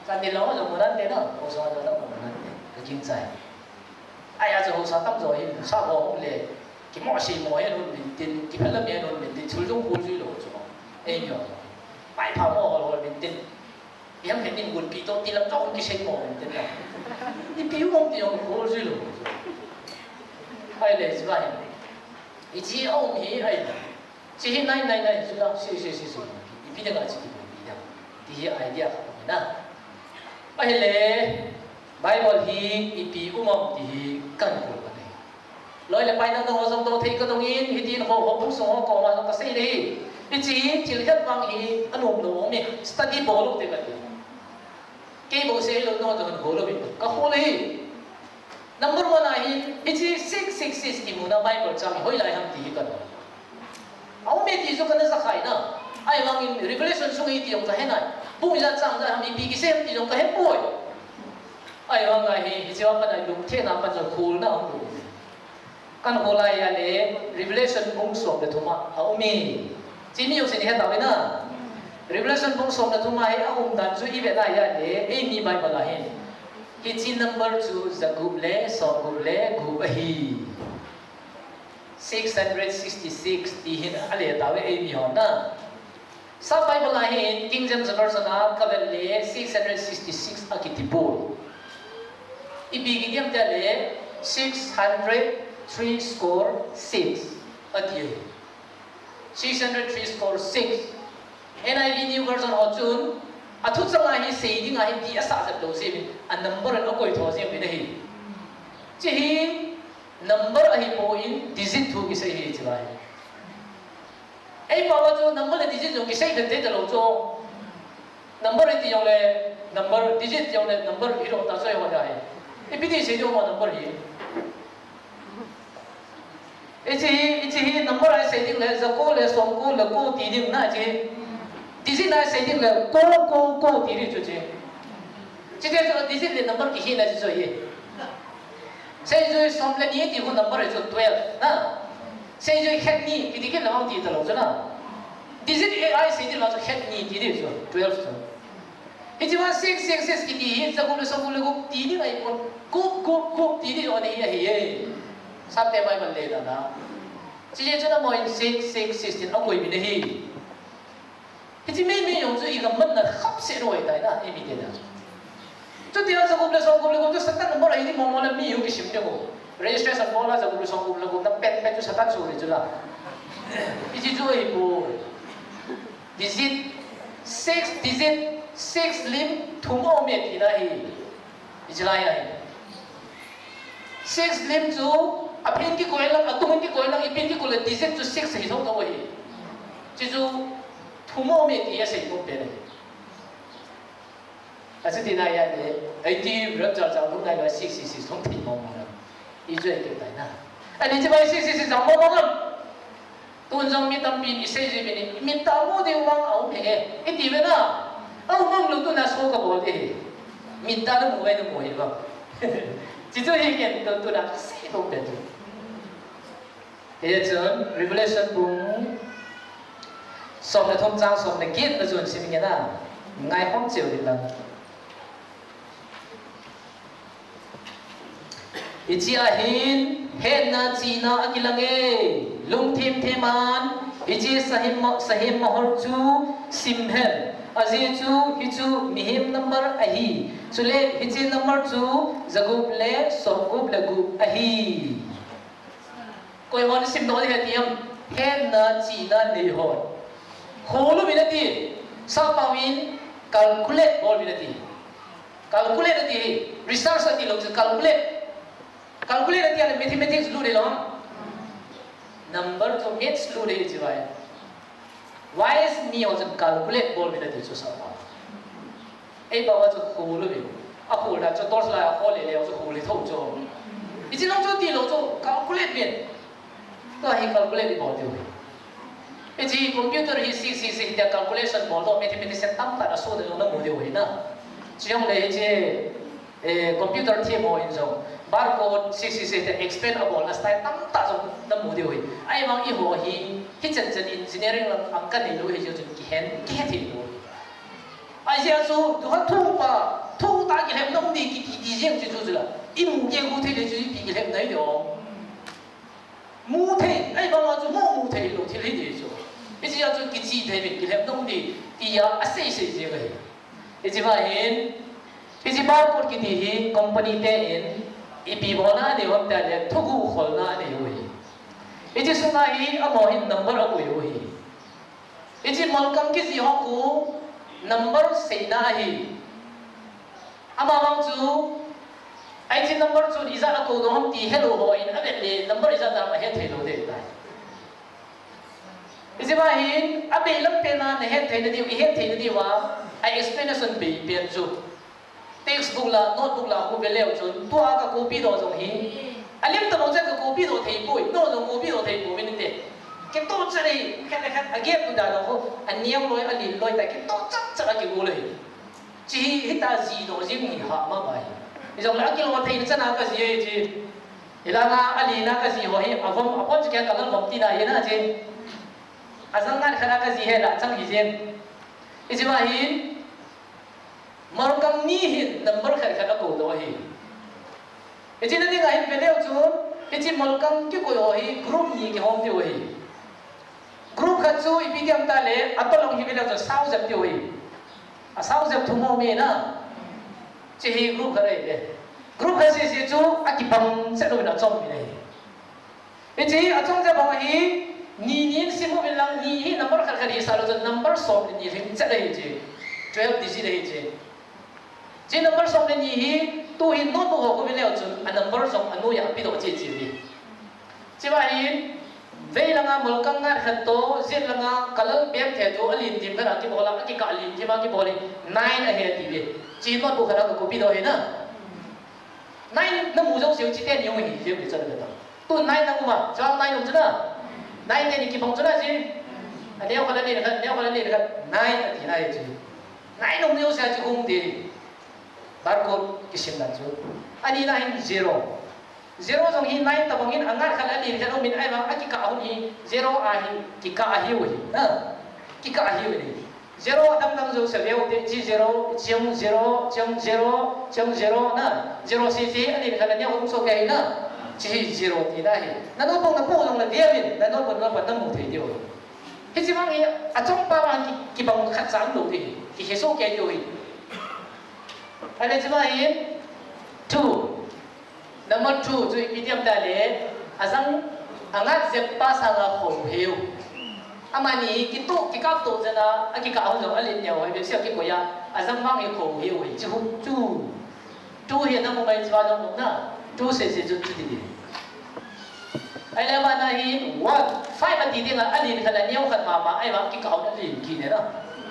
Ka ni lo lo mo nan te na, o so lo lo mo nan te. Ka kin chai. Ai a chu ho sa tam zo hi, sa ho le. Ki mo si mo he nun min tin, ki phela me nun min tin, chul jong khul jui lo chu. Ei yo. Pai pha mo hol hol min tin. Yam he min gun pi to ti lam jong kisei mo min tin na. Ipi um ti jong khul jui lo. Ai le, chi ba hi. Ichi um hi ai. Chi hi nai, nai, nai, chu la, si, si, si, si. Ipi dinga chi ti pi da. Ti hi idea khat na. Ahile, Bible hi ipi um am ti hi kan khol ka nei. Loi le pai nang nang ho jong to thei ka dong in, hitin ho, ho bung sung ho koma jong ka sei ding. Hichi hi thil het vang hi anom nom e, study bol u te ka ti. Kei bou sei lou nau toh hol lou in ka khol e. Number one a hin, hichi six six six kimu na Bible chang hi hoilai ham ti hi ka dong. Aum e ti chu kana ja khai na. Ahivangin Revelation sung hi ti jong ka he nai. Bung ijat chang ijat ham ipi kisei ham ti jong ka he poi. Ahivang a hi, hichi a pat a lungthim na pat a kholna aum. Kan khol a ahile, Revelation bung som le thum a aum e. Chi ni jong sei ni he tau na. Revelation bung som le thum a hi aum dan chu i vet a ahile, eimi Bible a hin. Hichi number chu jagup le, somgup le, gup ahi. Six hundred sixty-six ti hin a le tau e eimi hon na. Sap Bible a hin King James Version a ka vet le six hundred sixty-six a kiti poi. Ipi kiti ham ti le six hundred three score six a ti. Six hundred three score six. N I V New Version ho chun a thuchang a hi sei ding a hi ti a sa jep lou jeh in a number in a koi tho jeh in ahi. Chi hi number ahi poi in digit thu kisei hi chi lai. Ei pao chu number le digit jong kisei phen thei ta lou chu. Number ti jong le number, digit jong le number hi lo ta soi ho da hi. Ipi ti sei jong mo number hi. Hichi hi, hichi hi number a sei ding le, ja ko le, som ko le, ko ti ding na chi. Digit a sei ding le, ko, ko, ko ti ding chu chi. Chi te chu digit le number kihi na chi chu hi. Sei jui som le ni ti hu number chu twelve na. Sei jui khat ni, kiti kit le mang ti ta lou chu na. Digit a i sei ding ma chu khat ni ti ding chu, twelve chu. Hichi ma six six six kiti hi, jagup le somgup le gup ti ding ahi pon. Gup, gup, gup ti ding chu ahi ahi e. Sap te Bible le da na. Chi je chu na mo in six six six tin a koi mi na hi. Hichi mi mi jong chu i gam man na khap se roi tai na, eimi te na. Chuti a jagup le somgup le gup chu Satan number ahi ti mo mo le mi jong kisim te ko. Registration mo la jagup le somgup le gup na pen pen chu Satan su ni chu la. Hichi chu ahi poi. Digit, six digit, six lim thum aum e ti na hi. Hichi lai ahi. Six lim chu a pin kikoi lang, a tung kikoi lang, i pin kikoi le digit chu six hi thou thou ahi. Chi chu thum aum e ti a sei pon pen ahi. A chuti na ya le, eighty rep chal chal lou nai lo six six six thum thei mo mo na. I chu ahi keu tai na. Ani chi bai six six six jong mo mo na. Tun jong mi tampin i sei jui bini, min ta mu ding vang aum e, i ti ve na, aum mang lou tun a so ka bol e, min ta na mu ve na mu e vang. Chi chu hi ken tun tun a ka sei bol pen chu. Hichun Revelation bung som le thum chang som le get na chun sim nge na, ngai khom cheu ding lang. Hichi a hin, hetna chihna akilang e, lungthim thim in, hichi sahem, sahem mahol chu sim hen. Ajeh chu, hichu mihem number ahi. Chule, hichi number chu jagup le somgup le gup ahi. Koi hon sim doh ding ahi ti ham, hetna chihna nei hon. Khol uvin ati, sappao in calculate bol uvin ati. Calculate ati, research ati lou chu calculate. Calculate ati le mathematics lut ding lou. Number chu maths lut ding chu ahi. Wise mi ho chun calculate bol uvin ati chu sappao. Ei pao chu khol uvin. A khol dan chu torch light a khol le le chu khol le tho chu. Hichi lang chu ti lou chu calculate uvin. Tua hi calculate i bol diu hi. Hichi computer hi si si si tia calculation bol to mathematician tamtah a so ding na mu diu hi na. Chujong le hiche, eh, computer them ho in jong barcode six six eight te expand abol a style tamtah jong namu diu ahi. Ahivang eiho hi, hichan chan engineering lam a kanei lou ahi jeh chun kihen, kihe thei lou. Ajeh chu, tu khat thu pa, thu ta kilhepna um di ki, ki, kiti jeng chu chu chu la. Imu kei gu thei le chu ipi kilhepna hi diu. Mu thei, ahivang a chu mu, mu thei lou thil hi di chu. Hiche a chu kichih thei uvin kilhepna um di, tia asei sei jeng ahi. Hiche va hin, hiche barcode kiti hi company te in, ipi bolna anei u ham tile, thuguh kholna anei u ahi. Hiche sunga hi, amaho hin number akoi u ahi. Hiche molkang kijih ho khu number seina ahi. Amavang chu, hiche number chu ijat a kou ding ham ti helou ho in avet le number ijat ham ahet thei lou ding tai. Hiche va hin, abeilam pen a nahet theina diu, ihet theina diu a, a explanation bei pen chu. Textbook la, notebook la khu ve leu chun, tua ka copy doh jong hi. Alim tabang chu ka copy doh thei poi, nang jong copy doh thei pouvin te. Kitoh chat ahi, khat le khat, a gap u dan a khu, aneo loi, alen loi ta, kitoh chat chat a kigol ahi. Hiche hi, hita jih doh jing hi hah mama hi. Hijongle akilo theina chan a kajih ahi hiche. Hilanga alen a kajih ho hi, avom, avom chu kei a kalal vom tina hi na hiche. Ajang ngat khat a kajih hi la chang hi jeng. Hiche va hin, molkang ni hin number khat khat akou doh ahi. Hiche na dinga hin ve leu chun, hiche molkang kikoi ho hi group ni kihom diu ahi. Group khat chu ipi ti ham tile, atolong hi ve leu chun sao jep diu ahi. Asao jep thum ho mi na. Hiche hi group khat ahi le. Group khat sese chu akibang chet louvin achom mi ahi. Hiche hi achom jep ho hi, ni ni in sim uvin lang, ni hi number khat khat hisah lou chun number som le ni lhing chet ahi hiche. Twelve digit ahi hiche. Hiche number som le ni hi, tu hi notebook ho khu ve leu chun, a number jong anoiya apedoh cheh cheh uve. Hiche va hin, vei langa molkang ngat khat toh, jet langa kalal bep the toh, alen thim khat a kibol a, akikah alen thim a kibol hi, nine ahi ati uve. Hiche notebook khat a ka copy doh ahi na. Nine namu jouse u hiche teni hung hi, hiche u hi chan a ve ta. Tu nine namu ma, chuang nine um chu na. Nine teni kibang chu na hiche. Aneo khat, alen khat, aneo khat, alen khat, nine ati na hiche. Nine um jouse a hiche hung di. Barcode kisim dan chu. Ani na hin zero. Zero jong hi nine tabang in angat khat le alen khat um in ahivang akikah hun hi zero a hi kikah ahiu ahi. Ha? Kikah ahiu ahi. Zero dang dang jouse veu te hiche zero, hiche jong zero, hiche jong zero, hiche jong zero na. Zero sese hi alen khat le aneo um soh kei ahi na. Hiche hi zero tina ahi. Na notebook napoh jongle veuvin, na notebook, notebook namu thei diu. Hiche vang hi achom pa vang ki, kibang khat cha um lou ding ahi. Kihe soh kei diu ahi. Ahile hiche va hin two. Number two chu ipi ti ham tile, ajang angat jep pa sanga kho hiu. Amani kitoh, kikap toh jeh a, akikah hun jong alen neo ahi, bepseh a kikoi a, ajang vang hi kho hiu ahi, hiche khu two. Two hi namu mai hiche va jong um na, two sese chu chuti di. Ahile abana hi one, five ati dinga, alen khat le aneo khat mama, ahivang kikah hun alen kit ne na.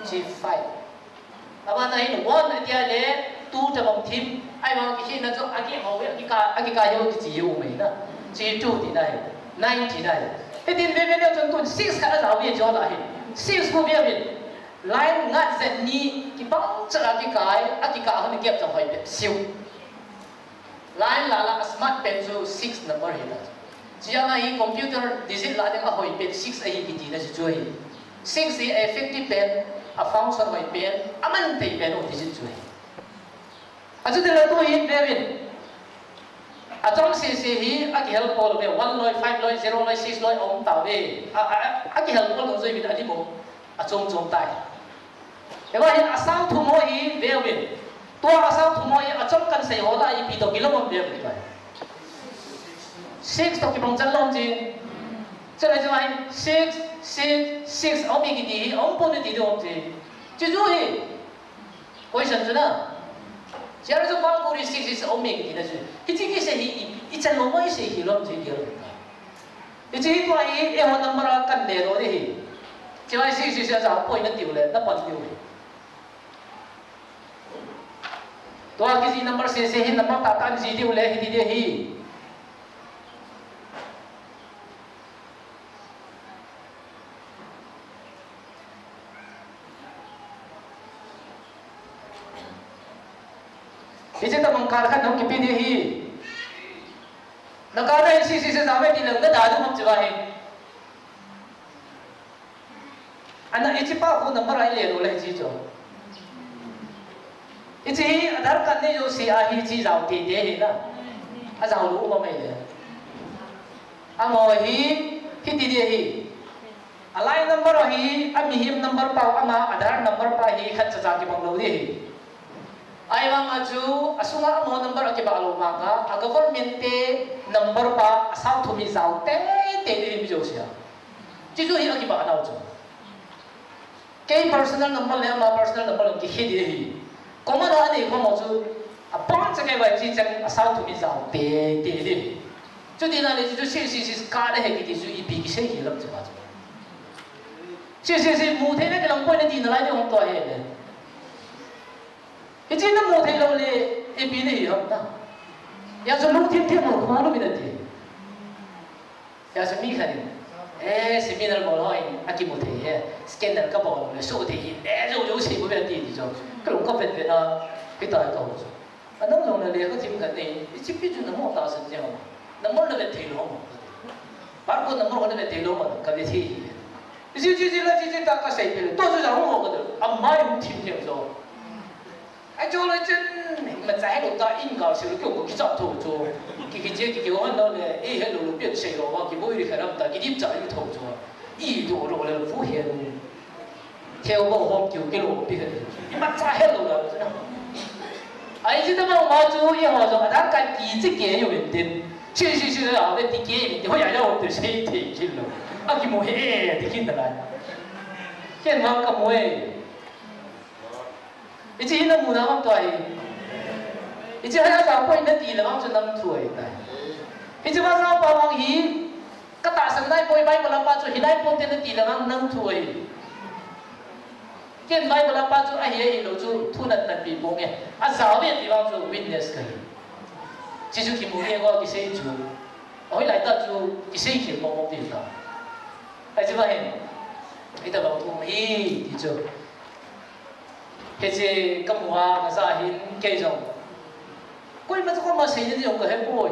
Hiche five. Abana hin one ati a le, two tabang thim, ahivang kikhehna chu ageh ho hi, akikah, akikah hiu kichi hiu um ahi na. Hiche two tina ahi, nine tina ahi. Hitin veve leu chun tun six khat ajao hi hiche lah hi. Six khu veuvin. Line ngat jet ni, kibang chet a kikai, akikah hun gap jong hoi bep seh u. Line la la a smart pen chu six number ahi ta. Hiche a hi computer digit la ding a hoi pen six ahi kiti na chu chu ahi. Six hi a effective pen, a function hoi pen, aman thei pen u digit chu ahi. Achuti le tu hi veuvin. Achom sese hi akihel pol uve, one loi, five loi, zero loi, six loi aum tauve. A, a, a, akihel pol ding chu ahiuvin alim u. Achom chom tai. Hiva hin asao thum ho hi veuvin. Tua asao thum ho hi achom kan sei ho lah a ipi toh kilom um veuvin tai. Six toh kibang chan lom jing. Chulai chu hin six, six, six aum e kiti hi, aum pon e ti ding um jing. Chuchu hi. Question chu na. Chulai chu pang kuri six, six aum e kiti na chu. Hiche kisei hi i, ichan lom a isei hi lom jing kiti. Hiche hi tua hi, eiho number a kan le doh ding ahi. Chulai six, six, six a point na tiu le, na pan tiu le. Tua kijih number sese hi number tahtah in jih diu le hiti ding ahi. Hiche tabang kal khat nong kipe ding ahi. Na kal a hi C C C jao ve ti lou, na da ding ham hiche va hi. Ana hiche pa khu number a ile lou le hiche chu. Hiche hi Aadhaar card nei jouse a hiche jao teitei ahi na. Ajao lou um mai le. Amaho hi, hiti ding ahi. A line number ahi, a mihem number pa, ama Aadhaar number pa hi khat cha cha kibang lou ding ahi. Ahivang a chu, asunga amaho number akibah lou vang a, a government te number pa, asao thum hi jao teitei ding ahi mi jouse a. Chuchu hi akibah nau chu. Kei personal number le ama personal number le kikhe ding ahi. Common a anei khom ho chu, abon cha kei vai chi chang asao thum hi jao teitei ding ahi. Chuti na le chu C C C card ahi kiti chu ipi kisei hi lam chu ma chu. C C C mu thei na kilang poi na ti nalai ding hung to ahi le. Hiche na mu thei lou le, ipi na hi ham na. Hijeh chun lungthim thim mo khu lou mi na ti. Hijeh chun mi khat in, eh, seminar bol ho in, akimu thei e, scandal kabol le, so thei in, eh, jou jou sei bou ve ti ti chu. Kalung kavet vet a, hitia kahou chu. Anang jong na lekha thim khat nei, hiche pi chu namo tahsan jeng ham. Number na vet thei lou ham. Barcode number ho na vet thei lou ham, kavet thei. Hiche, hiche, hiche la, hiche, hiche ta kasei peh le. Tua chu jong ho ka do. Amai hung thim jeng chu. Ajo le chun, imacha helou ta in gal se lou keu ko kicha tho chu. Ki, ki je ki, ki hon lou le, eh, helou lou pian sei lou va, kiboi ri kha lam ta, kidip cha yu tho chu. I do lou le, fu he lou. Theu bo hom kiu kilou pi he. Imacha helou la chu na. Ai ji ta ma ma chu, i ho jong Aadhaar card kiche kei u vin tin. Si, si, si, a ve ti kei vin tin, hoi a ya u te sei thei kit lou. Akimu he, ti kit nalai. Ken vang kamu e. Hiche hi namu na ham tua hi. Hiche hi ajao poi nati le vang chu nang thu ahi tai. Hiche va jao pa vang hi, katahsan nai poi, Bible a pa chu hi nai poi te nati le vang nang thu ahi. Ken Bible a pa chu ahi ahi lou chu thu nat nat pi pong e. Ajao ve ti vang chu witness kahi. Hiche chu kimu nge ko kisei chu. Ahoi lai ta chu kisei khel mo mo ti ta. Ahi chu va hin. Ita bang thu hi ti chu. Hiche kamu a, kaja hin kei jong. Koima chu koima sei ding jong kahe poi.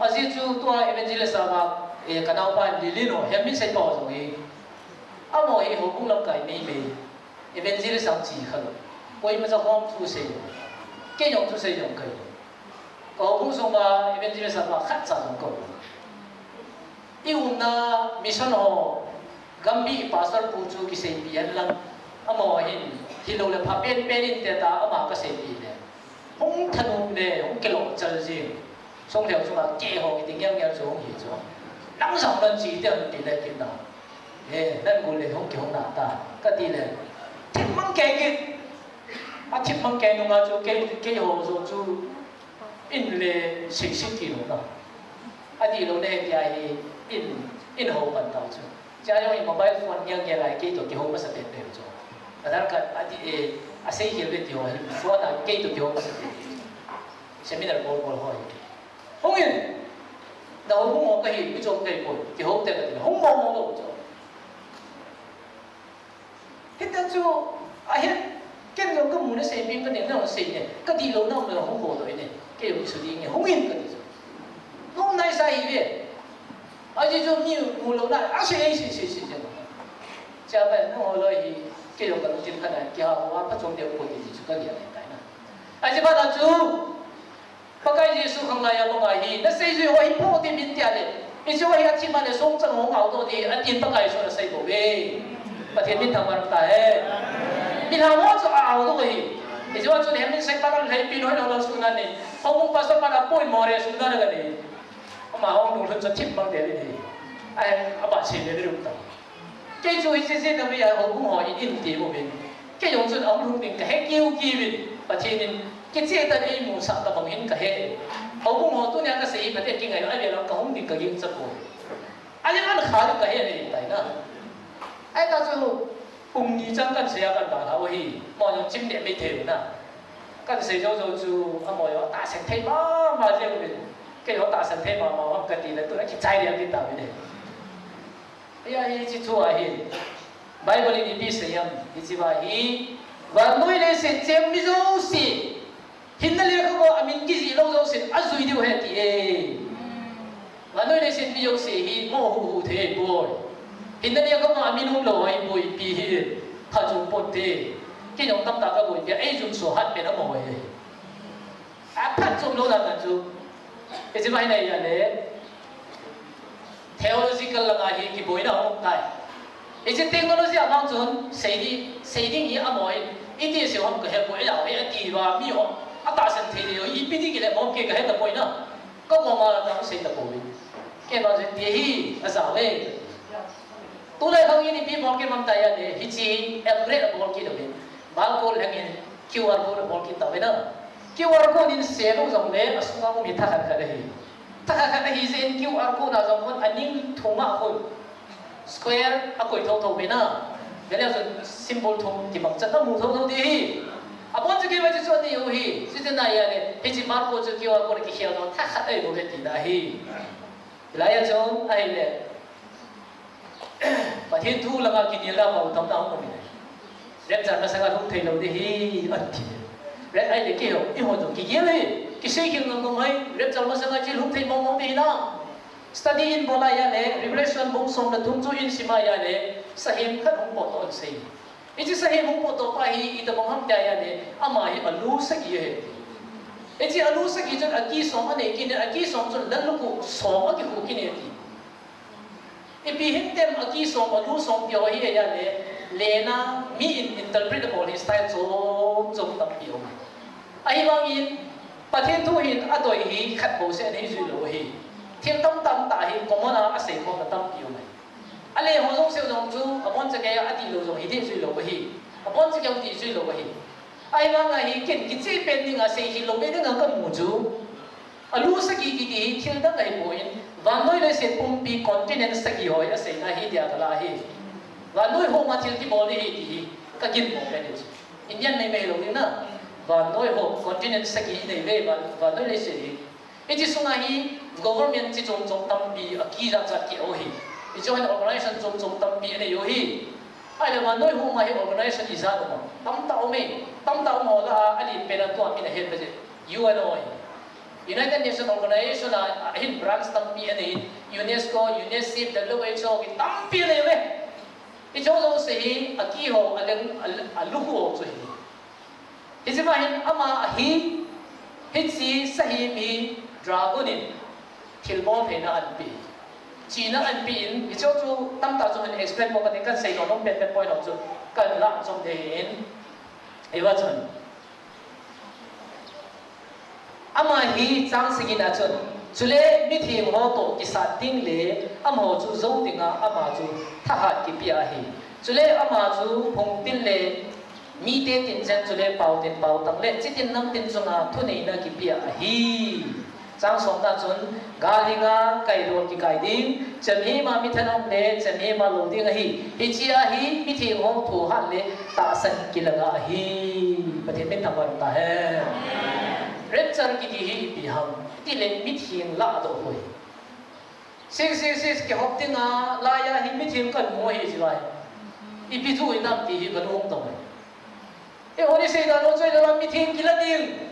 Ajeh chu tua evangelist ama, eh, kanaopa Lilin ho, Hemin Seipa ho jong hi. Amaho hi houbung lamkai mei mei. Evangelist ang chi khalou. Koima chu hom thu sei. Kei jong thu sei jong kahi. Ka houbung sunga evangelist ama khat cha jong kaum. I umna mission ho, Gambih pastor pu chu kiseipi hen lang, amaho hin, hilou le pha pen pen in te ta ama kaseipi le. Hung thanop le, hung kilou chal jing. Song lheo chunga keiho kiti ngel ngel chu hung hi chu. Nang jong nan chi te hung ti le kit na. Eh, nan gu le hung kihung na ta. Kati le. Thip mang kei kit. Athip mang kei nunga chu kei, keiho jong chu. In le sei sei ti lou na. Adih lou le tia hi in, in hou pan tau chu. Cha jong in mobile phone ngel ngel a kei toh kihou masa pen pen chu. Aadhaar card adih e, asei khel ve ti ho hi phone a kei toh kihou masa pen pen chu. Seminar bol bol ho hi. Hung in. Na houbung ho kahi, mi chom kahi poi. Kihou te kati le. Hung bol bol lou chu. Hitia chu, ahin, ken jong kamu na sei pin kaning na sei ne, kadih lou na um le hung bol lou ne, kei jong isu ding e, hung in kati chu. Nom nai sa hi ve. Ajeh chu mi mu lou na, asei, sei, sei, sei, sei. Chia bai, nangho loi hi, kei jong kalungthim khat a, kiha ho a, phachom deu poi ti chu kagel tai na. Ajeh bana chu, Pakai Jesu khanglai a banga hi, nasei jui ho hi po ti min tia le. Hiche ho hi athim a le songchang ho ngau doh ti, atin Pakai Jesu nasei bou ve. Pathen min thangvah tahen. Min ha ho chu a au doh hi. Hiche ho chu le min sei pa kan lei pin hoi lo lo suna ni. Houbung pastor pa na poimo re suna na ni. Amaho lunglhut chu thim bang de ni. Ai, aba sei le rum ta. Kei chu hiche jeh a mi a houbung ho in in ti uvin. Kei jong chun ahung lhung ding kahe kiu kiu vin. Pathen in kicheh tah in eimusah tabang in kahe. Houbung ho tunia kasei hi Pathen kingai lo, avel a kahung ding kagingcha poi. Ahin an kha ding kahe nei tai na. Ahi ta chu pum ni chan kan sei a kan dalha u hi. Amaho jong chim deh mai thei u na. Kan sei jou jou chu amaho jong tahsan thei mama jeng uvin. Kei jong tahsan thei mama ham kati le tuna kichai dia kita uvin e. Hia hiche thu ahin. Bible in ipi asei ham, hiche va hi. Vannoi leiset chem mi jouse. Hinna lekhabu a in kijih lou jousen ajui diu ahi ti e. Vannoi leiset mi jouse hi mo hu hu thei poi. Hinna nia kama min um lou ahi poi, ipi hi phatchom ponte. Kei jong tamtah kaboipi a, eijun so hat pen amaho ahi. Aphatchom lou dan chu. Hiche ma hi nei ahile theological langa hi kiboina hung um tai. Hiche technology a vang chun sei di, sei ding hi amaho in, iti sei ham kahe poi, ajao hi ati va mi ho atahsan thei diu, ipi ti kile mo kei kahe tapoi na. Kakoma jong sei tapouvin. Kei vang chun ti hi ajao e. Tulai khang in ipi bol kit ham ti ahile, hiche upgrade abol kit uvin. Barcode lhengin QR code abol kit tauvin a. QR code in sei lou jongle asunga um hi thakhat khat ahi. Thakhat khat ahi jeh in QR code a jong khun aning thum a khun square akoi thotho uvin a. Vele jong symbol thum kibang chan amu thotho ding ahi. Abon chu kei vang chu chu ati u hi. Chuti na ahile, hiche barcode chu QR code kikhel jong thakhat ahi bou ve tina ahi. Hilai a chun ahile, Pathen thu langa kinelna bou tamna hung um e. Rapture masanga lhung thei lou ding ahi, ati. Ret ahile keiho, eiho jong kigel e. Kisei khel ngam ngam ahi, rapture masanga chu lhung thei mong mong ding ahi na. Study in bol ahile, Revelation bung som le thum chu in sim ahile, sahem khat hung potdoh in sei. Hiche sahem hung potdoh pa hi itobang ham ti ahile, ama hi alu sagi ahi. Hiche alu sagi chun aki som anei kit in, aki som chun lallukhuh som akikhuh kit in ati. Ipi hintem aki som, alu som ti ho hi ahile, lena mi in interpret abol hi style chom chom tampi um. Ahivangin, Pathen thu hin adei hi khat bou seh anei jui lou ahi. Thil tamtah hi common a asei khomna tampi um ahi. Ale ho jouse jong chu, abon chakei a ati lou jong hi dih jui lou ahi. Abon chakei a ti jui lou ahi. Ahivanga hi ken kicheh pen dinga sei hih lou be dinga kamu chu. Alu sagi kiti hi thil dang ahipoi, vannoi leiset pumpi continent sagi ho aseina hi dia kala hi. Vannoi homa thil kibol ding ahi ti hi kagin mo pen chu. Indian mei mei lou ding na. Vannoi ho continent sagi nei ve van, vannoi leiset hi. Hiche sunga hi government chi chom chom tampi akija chat kit u ahi. Hiche hin organization chom chom tampi anei u ahi. Ahile vannoi homa hi organization ijat um am? Tamtah um e. Tamtah um ho lah a, alen pen a tua min ahet beh je. U N O ahi. United Nations Organization a, ahin branch tampi anei, UNESCO, UNICEF, W H O, ki tampi anei uve. Hiche jouse hi, akiho, aleng, al-, alukhuh ho chu ahi. Hiche ma hin ama ahi, hiche sahem hi dragon in thilbol theina anapeh. Chihna anapeh in, hiche chu tamtah chu hin explain bol kating, kasei nom nom pen pen point ho chu kahin lah chom ding ahin. Hiva chun. Ama hi chang sagi na chun, chule mitheng ho toh kisat ding le, amaho chu jou dinga ama chu thahat kipeh ahi. Chule ama chu hung tin le, mite tin chen chule pao tin pao tang le, chitin namtin chunga thuneina kipeh ahi. Chang somna chun, gal hinga kaidol kikai ding, chemhema mithanom le chemhema lou ding ahi. Hiche a hi mitheng ho thohhat le tahsan kilang ahi. Pathen min thangvah ta hen. Rapture kiti hi ipi ham? Tile mitheng lahdoh hoi. Six six six kihop dinga laiya hi mitheng kamu ahi chulai. Ipi thu inam ti hi kalung tong. Eihon isei dan u chu ahile mitheng kila ding.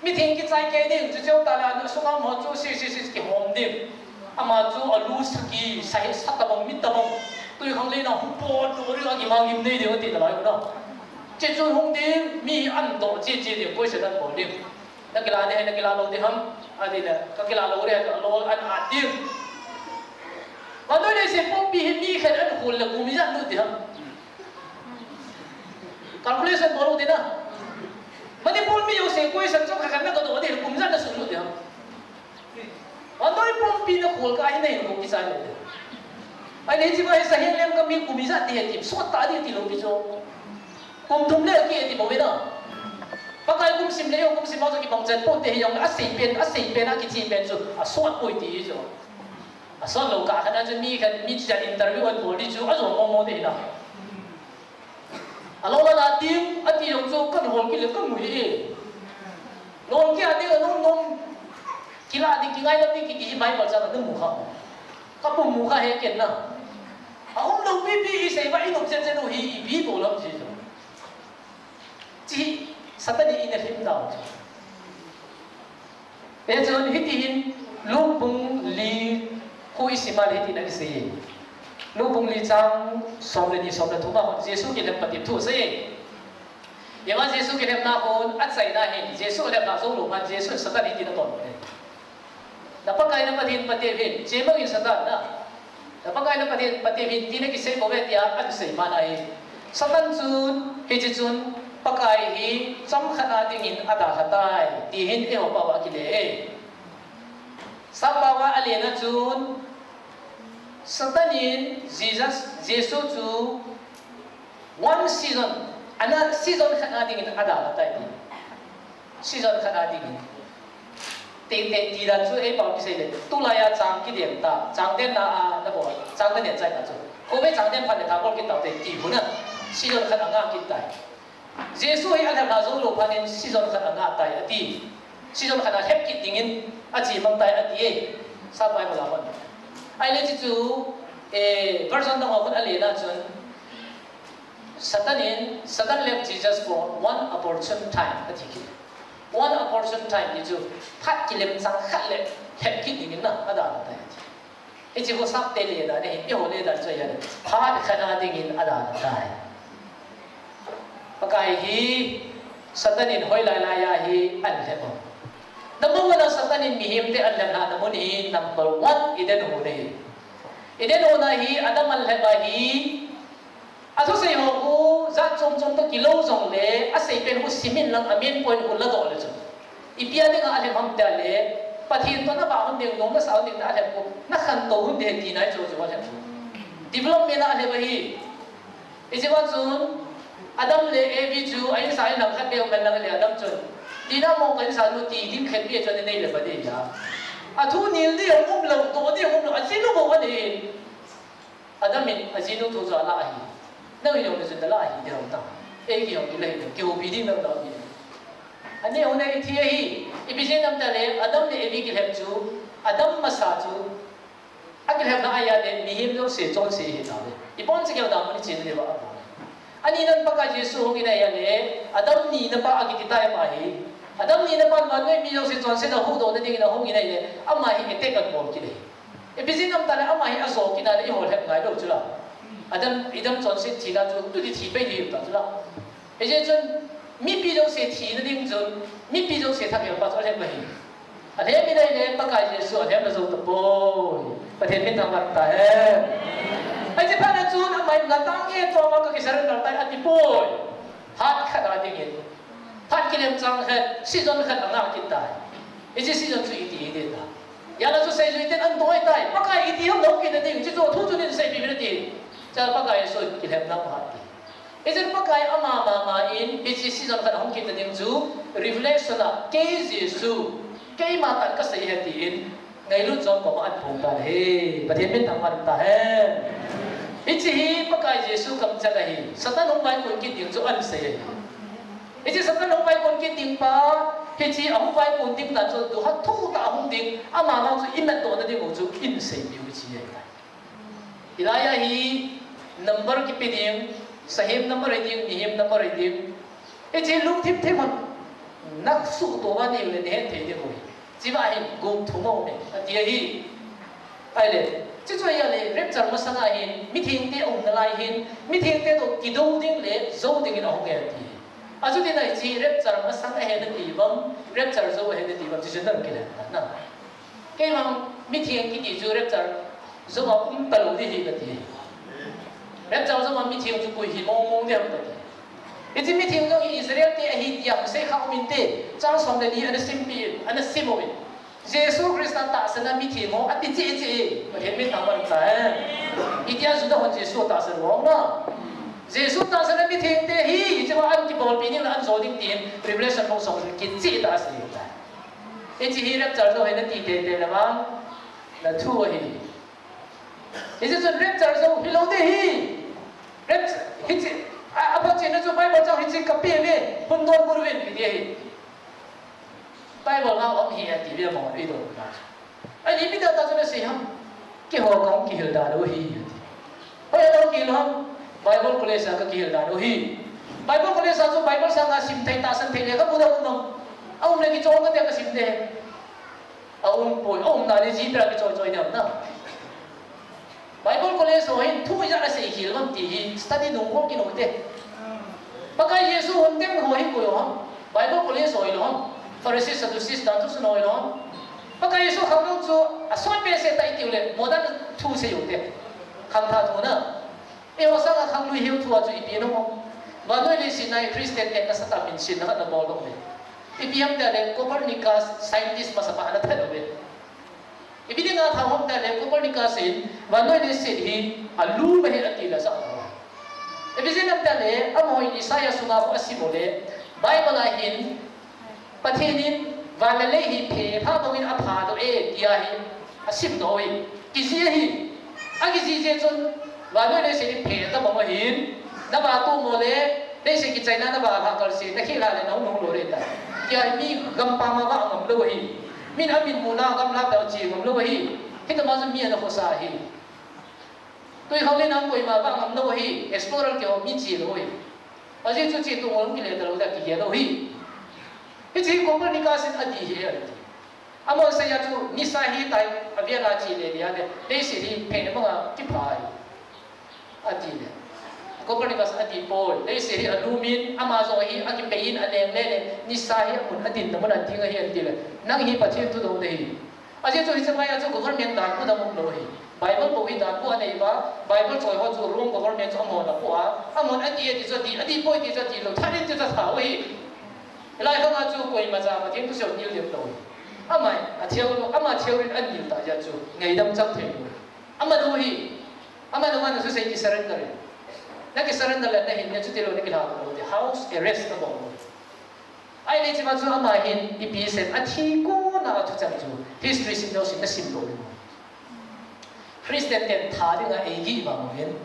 Mitheng kichai kei ding, chuche tah le asunga amaho chu six six six kihom ding. Ama chu alu sagi, sa hi sa tabang, mi tabang. Twikhanglen a hung potdoh ding, akimangim nei ding ati nalai u na. Chuche chu hung ding, mi andoh cheh cheh ding, question anbol ding. Nakila ding, nakila lou ding ham, ati le, kakila lou ding, alol an at ding. Vannoi leiset pumpi hi mi khat akhol le kum ijat lut ding ham. Calculation bol u hite na. Manipur mi jouse question chu khat khat nagadoh ding, kum ijat nasuhlut ding ham. Vannoi pumpi nakhol kah a hin nahin kum kichai lou ding. Ahile hiche ma hi sahen lem kami kum ijat ti he ti, sot tah ding ti lou pi chu. Kum thum le ki he ti bou ve na. Pakai kum sim le, kum sim ma chu kibang chan ponte, hijongle asei pen, asei pen, akicheh pen chu asot poi ti chu. Asot lou kah khat a chu mi khat, mi chichan interview anbol ding chu, ajo mong mong ding hina. Alol an at ding, ati jong chu kahin hol kit le kamu hih e. Lolkeh a ding anom nom, kilah ding, kingaidam ding kiti hi Bible chang a namu kha. Kapu mu kha he ken na. Aum lou pipi isei uva inop chen chen u hi ipi bol ham ti chu. Chi, Satan in alhim dau chu. Hichun hitihin Luke bung li khu isim a le hitin akisei. Luke bung li chang som le ni, som le thum a Jesu kilhem patep thu asei. Ema Jesu kilhemna khun achaina hin, Jesu lhemna jou lou phat Jesu Satan hitin adonbut e. Na Pakai na Pathen patep hih in, chemang in Satan na. Na Pakai na Pathen patep hih in tin akisei bou ve tia asei man ahi. Satan chun, hiche chun, Pakai hi chomkhat a dingin adalha tai, ti hin eiho pao a akile e. Sap pao a alena chun, Satan in Jesus, Jesu chu one season, ana season khat a dingin adalha tai ti. Season khat a dingin. Tengteng ti dan chu eipao kisei le, tulai a chang kidem ta, chang denna a nabol, chang nanen chai ta chu. Khovei chang den phat le thabol kit taute ti hun a, season khat a nga kit tai. Jesu hi alhemna jou lou phat in season khat a nga tai ati. Season khat a lhep kit dingin achemang tai ati e. Sap Bible a hon. Ahile hiche chu, eh, version dang a hon alena chun, Satan in, Satan left Jesus for one opportune time, ati kit. One opportune time ti chu, phat kilemchang khat le lhep kit dingin na, adalha tai ati. Hiche khu sapte lena ahi, eiho le dan chu ahi, phat khat a dingin adalha tai. Pakai hi, Satan in hoilai lai a hi alhep a. Number one a Satan in mihemte alhepna mun hi, number one, Eden hon ahi. Eden hon a hi, Adam alhep a hi, athusei ho khu, jat chom chom toh kilou jongle, asei pen khu simin lang a main point khu ladoh le chun. Ipi a dinga alhep ham tia le, Pathen toh nabah hon ding, nom nasa hon ding na alhep khu, nakhantou hon ding ti nai chu chu alhep. Development a alhep ahi. Hiche va chun, Adam le Evi chu, a insa in lang khat beh um hen lang le Adam chun, tina mong ka insa nu ti ding khen pi chun anei le ba ding a. Athu nil ding um lou, toh ding um lou, ajinu bou ahi. Adam in ajinu thu chu ala ahi. Nang in jong najinu la ahi, ding ta. Eiki jong kila hi, kihoupi ding nang la ahi. Anei hon a ithi ahi, ipi jeh ham tia le, Adam le Evi kilhem chu, Adam masa chu, akilhemna ahi a le, mihem jouse chonse ahi tauve. Ibonchauva Adam ni chen le ba abon. Ani nan Pakai Jesu hung in ahi a le, Adam nina pa akiti tai ama hi. Adam nina pa vannoi mi jouse chonsetna huhdohna dingin ahung in ahi le, ama hi attack abol kit ahi. Ipi jeh ham tia le ama hi ajo kit a le eiho lhep ngai lou chu la. Adam, Adam chonset thina chu, tu ti thi pai di ta chu la. Hijeh chun, mipi jouse thina ding chun, mipi jouse thangel pa chu alhep ahi. Alhep in ahi le, Pakai Jesu alhep na jou tapoi. Pathen min thangvah ta hen. Hiche phat a chun, ama in ngatang e, choma ka kisurrender tai ati poi. Phat khat a dingin. Phat kilemchang khat, season khat a nga kit tai. Hiche season chu iti hite ta. Ijeh a chu seijui ten adong tai. Pakai iti ham lou kit na ding, hiche chu thu chu nei seipi uvin ati. Chule Pakai Jesu kilhemna phat ti. Hijeh in Pakai ama mama in, hiche season khat ahung kit na ding chu, Revelation a, kei Jesu, keima tah in kasei ahi tin, ngailut jong koma aphong tan ahi. Pathen min thangvah ta hen. Hiche hi Pakai Jesu kamcheng ahi. Satan hung vaikon kit ding chu asei ahi. Hiche Satan hung vaikon kit ding pa, hiche ahung vaikon ding dan chu duha thutah ahung ding, ama vang chu imatdoh na ding u chu in seipiu hiche ahi. Hilai a hi number kipe ding, sahem number hi ding, mihem number hi ding. Hiche lungthim thim hon, nasuhtoh uva neiu le nahet thei ding u hi. Hiche va hin gou thum aum e, ati ahi. Ahile, hiche chu ahile, rapture masang a hin, mithengte umna lai hin, mithengte toh kidou ding le, jou ding in ahung e ati. Achuti na hiche rapture masang ahi nati uvam, rapture jou ahi nati uvam, hiche chu nang kile na. Keima mitheng kiti chu rapture jou a um talou ding ahi kati. Rapture jou a mitheng chu koi hi mong mong ding ham kati. Hiche mitheng jong hi Israel te ahi tia seikha um inte, chang som le ni ana simpi, ana sim uvin. Jesu Christa tahsan a mitheng ho ati cheh cheh, Pathen min thangvah ta hen. Itia Juda hon Jesu tahsan u na. Jesu tahsan a mithengte hi, hiche va an kibolpi ding le an jo ding tin, Revelation bung som le kicheh tah a asei tai. Hiche hi rapture jou ahi nati teitei le vang, na thu ahi. Hiche chun rapture jou hilou ding ahi. Rapture, hiche, a, aphatchena chu Bible chang hiche kape uve, hung donbut uvin, kiti ahi. Bible a um ahi ati uve mo, idon na. Ahile ipi dia tah chun asei ham. Keiho kahung kihil dan u ahi, ati. Hoiya nahung kihil u ham? Bible College a kakihil dan u ahi. Bible College a chu Bible sanga simthei tahsan thei le kamu ding um am? Aum le kichol kate kasim ding. Aum poi, aumna le ji pera kichoi choi dem na. Bible College ho hin thu ijat asei khel uvem ti hi study nung bol kit u hite. Pakai Jesu hung teng ho hi koi ham? Bible College ho hilou ham? Pharisee, Sadducee dan thusun ho hilou ham? Pakai Jesu khangdong chu asot behseh tai tiu le modern thu sei u hite. Khangthah thu na. Eiho sanga khanglui hiu thu a chu ipi nom? Vannoi leiset a hi Christian ten nasatah in simna khat ana bol u ve. Ipi ham tia le Copernicus scientist masapa ana that u ve. Ipi dinga that u ham tia le Copernicus in vannoi leiset hi alum ahi ati le asah u. Ipi jeh ham tia le amaho in Isaiah sunga khu asim u le Bible a hin Pathen in van le lei hi phe pha bangin apha doh e, tia hi asim doh e. Kiji ahi. Akiji jeh chun, vannoi leiset hi phe tabang ahin, nava tomo le, leiset kichaina nava lhah kalse, nakhel lhah le nahung lou le ta. Tia hi mi gampam a vah ngam lou ahi. Min amin muna gamla peh a che ngam lou ahi. Hitobang chun mi ana khosa ahi. Twikhanglen a koima vah ngam lou ahi. Explorer keu mi che lou ahi. Ajeh chu che tong lou kile talou da kigel lou ahi. Hiche hi Copernicus in adih ahi ati. Amahon asei a chu nisa hitai, avel a che le dia le, leiset hi phe banga kipha ahi, ati le. Copernicus adih poi, leiset hi alum in, ama jong hi akipei in, aleng le le, nisa hi amun adinna mun a ding ahi ati le. Nang hi Pathen thudou nahi. Ajeh chu hiche lai a chu government dan pu dang um lou ahi. Bible bou hi dan pu anei uva, Bible choi ho chu Rome government chu amahon apoh a, amahon adih ati chu adih, adih poi ti chu adih lou, that in ti chu athat u ahi. Hilai khang a chu koimacha Pathen thusei u nil ding lou ahi. Ama athei u, ama athei u in anil tah jeh a chu ngaidam chang thei lou. Aman u ahi, aman u aman thusei kisurrender in. Nakisurrender le nahin ne chuti lou nakilha lou ti, house arrest nabol lou. Ahile hichea chu ama hin ipi asei em, athi kona a thucheng chu history sim jouse nasim lou ding. Christian ten tha dinga eigih vang uvin,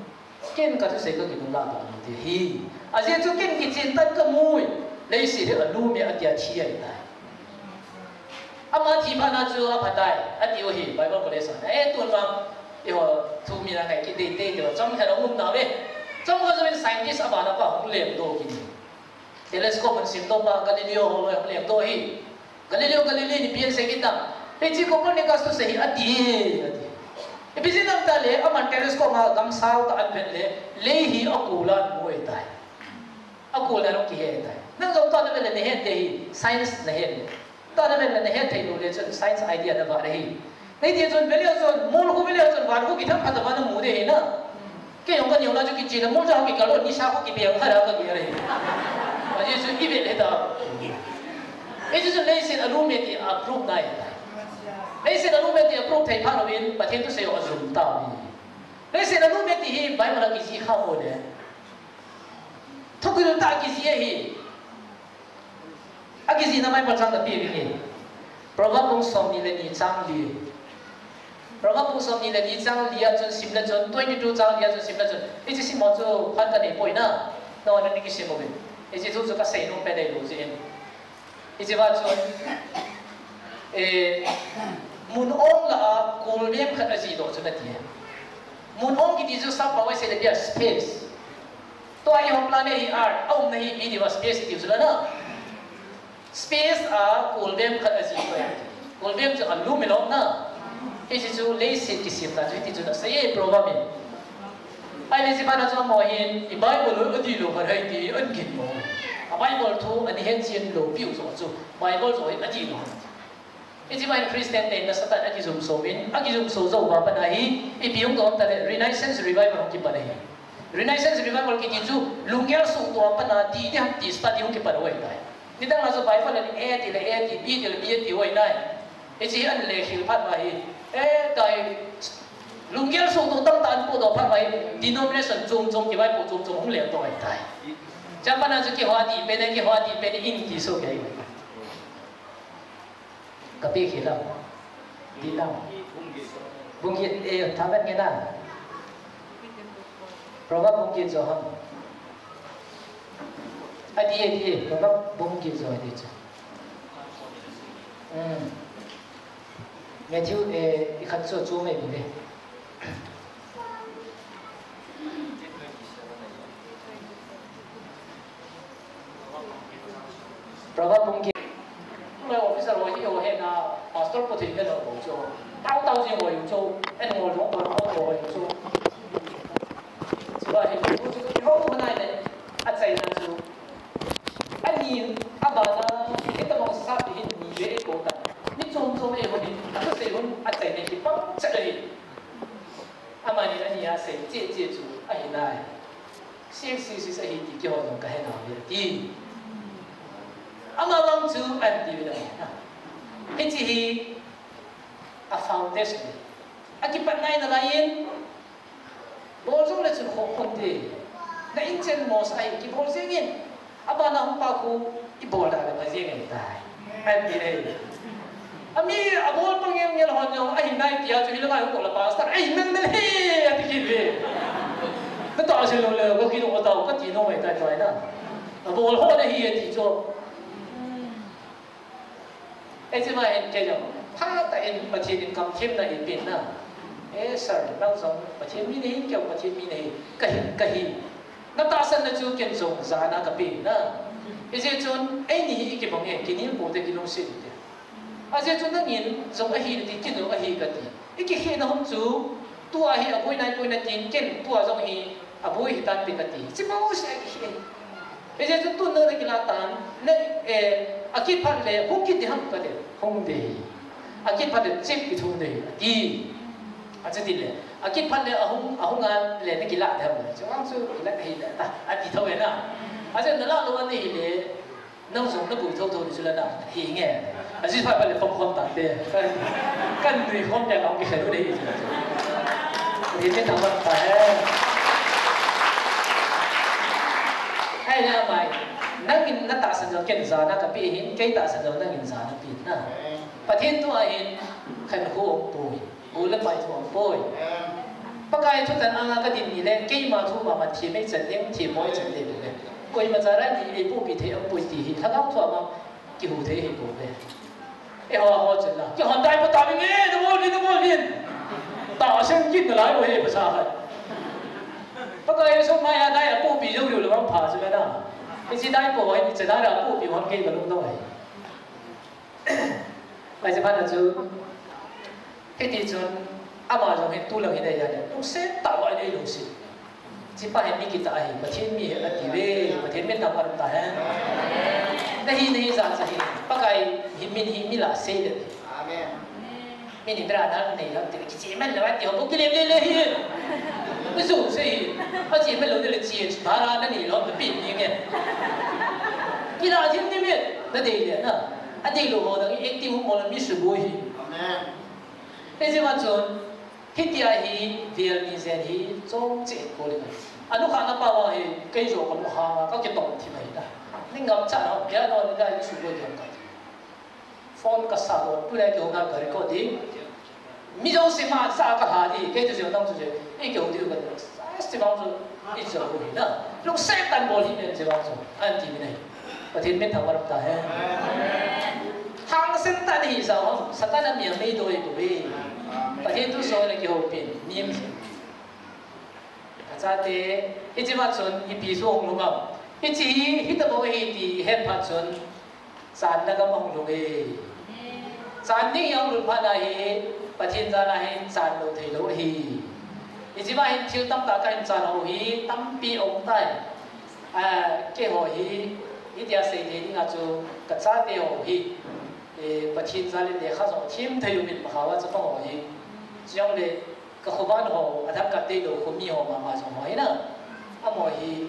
ken kathusei kakidong lah talou ding ahi. Ajeh chu ken kichen tan kamu e, leiset hi alum e atia thi ahitai. Ama thi phat na chu aphatai, ati u ahi, Bible College a. Eh, tun vang, eiho thu mi na ngai kit teitei tiho, chomkhat aum nave. Chomkhat jouvin scientist abana pa hung lemdoh kit in. Telescope hung simdoh pa Galileo ho loi hung lemdoh ahi. Galileo Galilei in ipi asei kit tam? Hiche Copernicus thusei hi adih e, ati. Ipi jeh ham tia le, aman telescope a gamsao tah a avet le, lei hi akol a amu ahitai. Akol a ahung kihe ahitai. Nang jong tua navet le nahet ding ahi, science nahet le. Tua navet le nahet thei lou le chun science idea navah ding ahi. Nahet chun veleu chun, mol khu veleu chun, van khu kitham phat a van namu ding ahi na. Kei jong kaneo na chu kichen a, mol jong kikal lou, nisa khu kibeng kha ra kagel ahi. Ajeh chu ivet le ta. Hiche chu leiset alum e ti a proof nai ta. Leiset alum e ti a proof thei phat uvin, Pathen thusei u ajum tauve. Leiset alum e ti hi Bible a kijih kha mo le. Thugil tah kijih ahi. Akijihna Bible chang kape ding ahi. Proverb bung somni le ni chang li. Proverb bung somni le ni chang li a chun sim le chun, twenty-two chang li a chun sim le chun. Hiche sim ho chu phat kanei poi na. Nangho nakisim uvin. Hiche thu chu kasei nom pen ahilou jeh in. Hiche va chun, eh, mun ong lah a kulbem khat ajih doh chu nati. Mun ong kiti chu sappao a isei le bia space. Tua eiho planet hi Earth, aumna hi ipi tiu va space itiu chu la na. Space a kulbem khat ajih doh. Kulbem chu alum e lom na. Hiche chu leiset kisemna chu hiti chun asei e proverb in. Ahile hiche bana chu amaho hin, i Bible u adih lou khat ahi ti ahin gin mo. A Bible thu ana hetchen lou piu joh chu, Bible joh hi adih lou. Hiche bana hin Christian te nasatah in akijumso in, akijumso jou uva pat a hi, ipi hung doh ham tia le, Renaissance Revival hung kipan ahi. Renaissance Revival kiti chu, lunggel suhtoh a pat a dih ding ham ti study hung kipan u ahitai. Nidang a chu Bible in A ti le A ti, B ti le B ti u ahi nai. Hiche hi ana lekhel phat uva hi, eh, tai, lunggel suhtoh tamtah ana pohdoh phat uva hi, denomination chom chom, kivaipoh chom chom hung lengdoh ahitai. Chapang a chu keiho adih pen e, keiho adih pen e, in ti soh kei. Kape khel a. Dih lang. Bung get, eh, tha vet nge na. Proverb bung get jo ham. Adih e, adih e, Proverb bung get jo adih chu. Hmm. Matthew, eh, ikhat chu chu mai bung e. Proverb bung get. Lai officer ho hi ho hena, pastor pu thei ngen ho chu. Tao tao jing ho chu, en ngol jong ko ho ho chu. Chuba hi chu chu ho ho nai le, achaina chu. Ani, abana, hitabang sa hi ni ve ko ta. Ni chom chom e ho ni, athusei hun achaina hi pang cha e. Amani ani asei che che chu ahi nai. Six six six ahi ti keiho jong kahe nau ve ti. Ama vang chu ahin ti ve nai. Hiche hi a foundation. Akipat nai nalai in. Bol jong le chun khoh khom te. Na inchen mo sa hi kibol jeng in. Abana hung pa khu ibol da le pha jeng in tai. Ahin ti le. Ami abol pang ngel ngel hon jong ahi nai tia chu hilai hung ko la pastor. Ei, nang nang he, ati kit ve. Natahsan lou le, ko kinu ko tao, kati nom mai tai tai na. Abol ho na hi ati chu. Ei, chima hin kei jong. Phatah in Pathen in kamthemna eipen na. Eh, sir, nang jong Pathen mi nahi, kei Pathen mi nahi. Kahi, kahi. Natahsan na chu ken jong jana kape na. Hijeh chun, eini hi ikibang e, kinel pou te kilungset te. Ajeh chu nangin jong ahi nati, ken jong ahi kati. Ikikhehna hon chu, tua hi aboi nai poi natin, ken tua jong hi aboi hitan te kati. Chibou se akikhe. Hijeh chu tun nang nakilah tan, na, eh, akiphat le, hung kit ding ham kati. Hung ding. Akiphat le, chep kithum ding, ati. Achuti le, akiphat le, ahung, ahung a le, nakilah ding ham. Chuang chu, ilah hi le, ta, ati thou e na. Ajeh nalah lou ani le, Nang jong naboi thotho ding chu la na, hi nge. Ajeh phat phat le phong khom tante. Kan, kan nui khom le kong kikhen u dei. Hi mi thang vat ta he. Hai na mai. Nangin natahsan jong ken jana kape hin, kei tahsan jong nangin jana pe na. Pathen tua hin khankho umpoi. Pu le pai thu umpoi. Pakai thu tan anga kadin ni le, keima thu mama thiem ei chan ding, thiem mo ei chan ding le. Koima cha rai ni ei pupi thei umpoi ti hi, lhagao thu ama kihu thei hi pouve. Eiho ho chan la. Kihon dai po ta mi nge, nabol vin, nabol vin. Tahsan kit nalai po hi pasa hai. Pakai sung mai a dai a pupi jong liu le vang pha chu le na. Hiche dai po hi, hiche dai a pupi hon kei kalung dong hai. Mai se phat na chu, hiti chun, ama jong hin tulang hin eija le, lungset tah uva eilungset. Hichepa hi mi kitah ahi, Pathen mi ahi ati ve, Pathen min thangvah ta hen. Nahi, nahi jat cha hi, Pakai hi min hi mi lah sei le. Amen. Min hi bera na nei lou ti, kiche man lou ati ho bou kilem le le hi. Misu sei hi. Ache man lou le che, bara nanei lou, napeh ni nge. Kilah jing ni mi, nadei le na. Adei lou ho dang acting ho mo la mi suboi hi. Amen. Hiche ma chun, hitia hi, vel mi jen hi, chom che ko le. Anukhah na pa wa hi, kei jo kamu hanga, kakitong thim ahi ta. Ni ngam cha na, piano ni dai ni suboi jong ka. Phone kasa lou, tulai kihou na ka record ding. Mi jouse ma sa kaha ding, kei tu jong nang tu jong, i kihou diu ka. Sa sti bang tu, i jong hu hi na. Lungset tah in bol hih in jen bang tu, ahin ti mi nahi. Pathen min thangvah ta hen. Hangsan tah in hi jao ham, Satan a mi a mei doi bou ve. Pathen thu song le kihou pin, nim. Kachate, hiche ma chun, ipi chu hung lhung am. Hiche hi, hitabang ahi ti, ihet phat chun, Channa gam ahung lhung e. Chan ding hi ahung lhung phat na hi, Pathen jal a hi chan lou thei lou ahi. Hiche ma hin thil tamtah kahin chan ho hi, tampi um tai. A, keiho hi, hitia sei thei dinga chu, kachate ho hi, e, Pathen jal in lekha jong thiem thei um in, makha uva chapang ho hi. Chujongle, kakhoban ho, adang kathei lou, khomi ho, mama jong ho hi na. Amaho hi,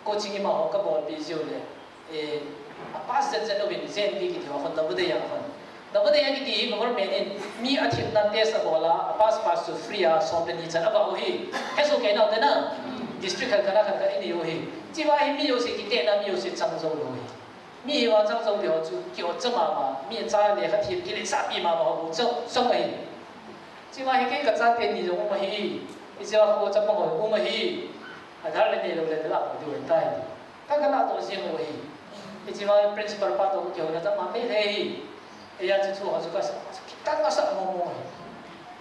coaching ima ho kabolpi jiu le. Eh, a pass jet jet uvin J N V kiti ho khun Navodaya khun. Navodaya kiti hi government in mi athemna test abol a, a pass pass chu free a, som le ni chan avah u hi. Hesoh kei nau te na, district khat khat a khat khat inei u hi. Hichea hi mi jouse kitehna, mi jouse chang jou lou hi. Mi hiva chang jou ti ho chu ki-ot cha mama, mi cha lekha them kiletsahpi mama ho bou chang, chang ahi. Hichea hi kei kachate ni jong um ahi. Hichea kho chapang ho um ahi. Aadhaar le neilou le nalah lou diu ahitai. Ka, kalah doh jeng u ahi. Hichea principal pa toh kihouna tama mei thei ahi. Eia chu thu ho chu kasa, kitang kasa mong mong ahi.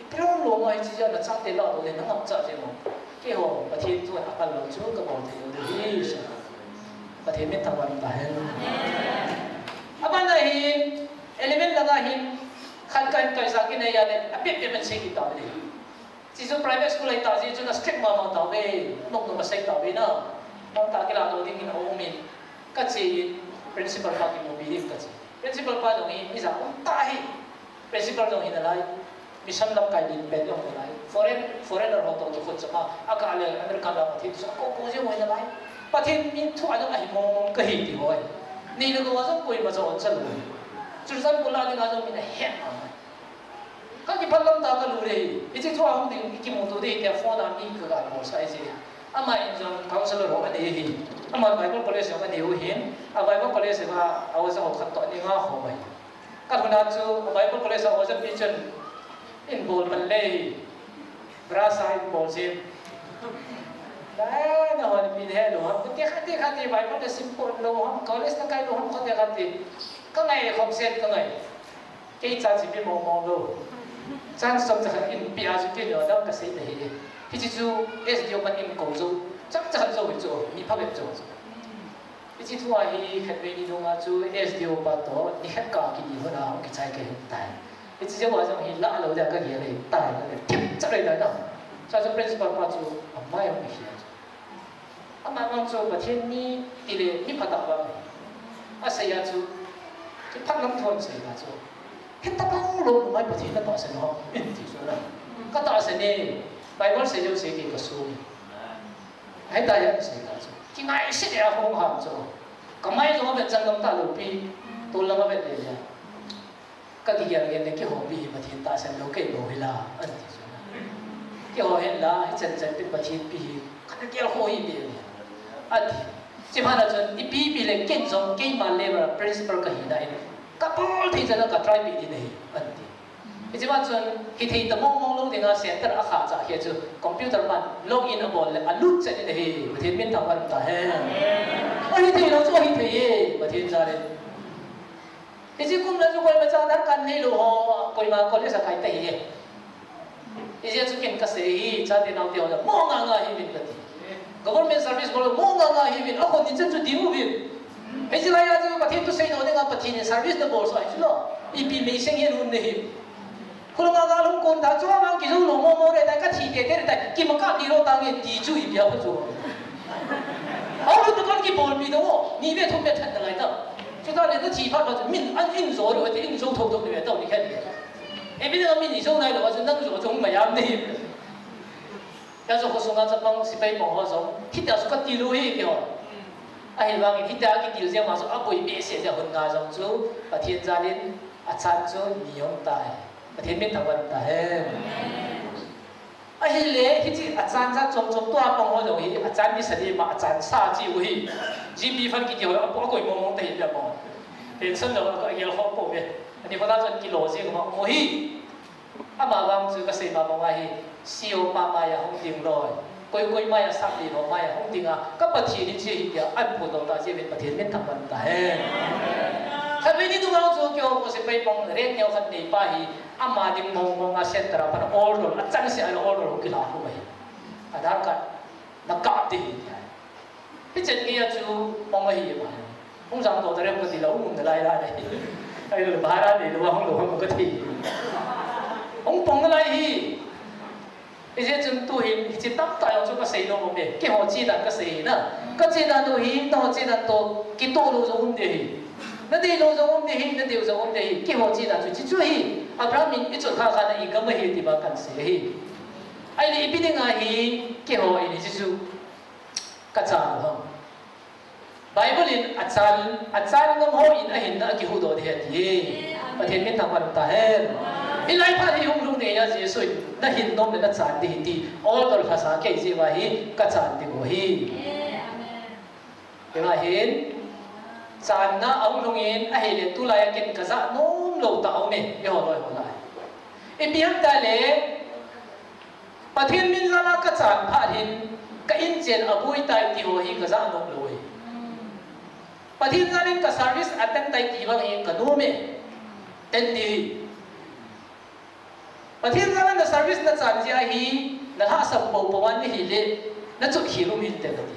Ipi lom lom ahi hichea nachate lah lou le nangam cha jeng u. Keiho Pathen thu aphal lou chu kabol thei lou ding ahi. Pathen min thangvah ta hen. Abana hi, hin, khat ka in kai sa kinei a le, a pep pep in sei kit tauve. Hichu private school ahi ta jeh chun a strict mama tauve, nung nung a sei tauve na. Tang ta kila lou ding in a um in, ka che in, principal pa kimupi ding ka che. Principal pa jong hi, mi ja um tah hi. Principal jong hi nalai, mission lamkai din pen jong nalai. Foreign, foreigner ho toh kikhut chama, a ka le American la Pathen thu sa ko ko jeng hi nalai. Pathen min thu a jong ahi mong mong ka hi ti ho ahi. Nei le gou a jong koima cha on cha lou. Churachandpur la ding a jong min ahet a. Ka kiphat lam ta ka lu le hi. Hiche thu a hung ding, i kimuto ding, tia phone a mi ka ga bol sa hiche. Ama in jong counselor ho anei hi. Ama Bible College jong anei u hin. A Bible College a, a oja ho khat toh ni nga ho mai. Ka lhun a chu, a Bible College a oja pi chun, in bol pan le hi. Bra sa in bol jin. Dai na hon pi he lo ham. Te khat te khat te Bible le sim pon lo ham. College na kai lo ham khat te khat te. Ka ngai khom set ka ngai. Kei cha chi pi mong mong lo. Chan som cha khat in pi a chu pi lo dam ka sei te hi. Hiche chu S D O pan in ko jo. Cham cha khat jo hi chu. Mi pha bep jo chu. Hiche thu a hi khatvei ni nung a chu S D O pa toh ni khat ka kiti hon a hung kichai ka hin tai. Hiche jeh a jong hi la lo dia ka gel le tai ka thip cha le tai na. Cha chu principal pa chu a mai hung hi a chu. Ama vang chu Pathen ni ti le mi phatah vang. A sei a chu kiphat lam thon sei ta chu. Hita bang lo mai Pathen na tahsan ho in ti chu na. Ka tahsan e Bible sei jo sei ke ka su. Hita ya sei ta chu. Kingai se ya hung ham chu. Ka mai jong a vet chang lam ta lou pi, tol lam a vet le le. Ka kigel gel le keiho pi hi Pathen tahsan lou kei bou hi la, an ti chu. Keiho hin la, hichan chan pi Pathen pi hi, ka na gel ho hi be le. An ti. Chi phat a chun, ipi pi le ken jong keima level a principal ka hi na in. Ka bol thei chan a ka try pi ding ahi, an ti. Hiche ban chun, hithei ta mong mong lou dinga center a kha cha hi chu, computer man log in a bol le, a lut chan in ahi, Pathen min thangvah ta hen. Ahithei lou chu ahithei e, Pathen jal in. Hiche kum la chu koima cha Aadhaar card nei lou ho, koima college a kai ta hi e. Hiche chu ken ka sei hi, chate naote ho, mo nga nga hi min ka ti. Government service bol mo nga nga hi min, a khon ni chan chu ding uvin. Hiche lai a chu Pathen thu sei nom dinga Pathen in service na bol sa hi chu lo. Ipi meiseng hi lhun na hi. Khulanga gal hung kon ta chu, amang kijou lou mo mo re tai, ka thi te te re tai, kima kap ni lou ta nge ti chu ipi a khu chu. Alu tu kon kibol pi dong o, ni ve thum ve that na lai ta. Chuta le na thi phat phat chu min an in jou lou, ti in jou thou thou ni ve ta ni khen. E mi na min i jou nai lou, chu nang jou chu hung mayam ni. Ka jou khosunga chapang sepai pang ho jong, hitia chu ka til u hi keiho. Ahivangin hitia kitil jeh ma chu aboi behseh jeh a hun nga jong chu, Pathen jal in achan chu ni um tai. Pathen min thangvah ta hen. Ahile, hiche achan sa chom chom tua pang ho jong hi, achan ni sa di ma, achan sa chi u hi. G P fund kiti ho, apo akoi mong mong ta hi pia mo. Pension lo, ako agel ho po ve. Ani ko ta chon kilo jing ma mo hi. Ama vang chu ka sei ma bang ahi, C E O pa mai a hung ding loi. Koi koi mai a sak di lo mai a hung ding a, ka Pathen in che hi tia, an phu to ta che ve Pathen min thangvah ta hen. Khatvei ni nung a chu keiho ko sepai pang reng neo khat nei pa hi, ama ding mong mong a center a pan order, a chang se a order hung kila khu mai. Aadhaar card, na kap ding hi tia. Hichan gei a chu pong ahi ma. Hung jam to ta rem ka ti lou, hung um nalai lai. Ahilou le bhara nei lou a hung lou ham ka ti. Hung pong nalai hi. Hijeh chun tu hin, hiche tamtah jong chu ka sei nom e. Keiho che dan ka sei hi na. Ka che dan u hi, nangho che dan toh kitoh lou jong um ding ahi. Na dei lou jong um ding ahi, na dei u jong um ding ahi. Keiho che dan chu, hiche chu ahi. Abraham in i chot kha kha na i gam ahi ti ba kan sei ahi. Ahile ipi dinga hi, keiho in hiche chu ka chan u ham. Bible in achan, achan ngam ho in ahinna akihuhdoh ding ahi ati e. Pathen min thangvah ta hen. Hilai phat hi hung lhung ding a Jesu in na hin nom le na chan ding ahi ti. Order lhasa kei jeh uva hi ka chan ding u ahi. Hiva hin channa ahung lhung in ahile tulai a ken ka ja nom lou ta um e. Eiho loi ho lai. Ipi ham tile, Pathen min jal a ka chan phat hin, ka inchen aboi tai ti ho hi ka ja nom lou e. Pathen jal in ka service attend tai ti vang hi ka nom e. Ten ti hi. Pathen jal a na service na chan jeh a hi, na lhahsam pou pou a na hile, na chot khel um hinte ka ti.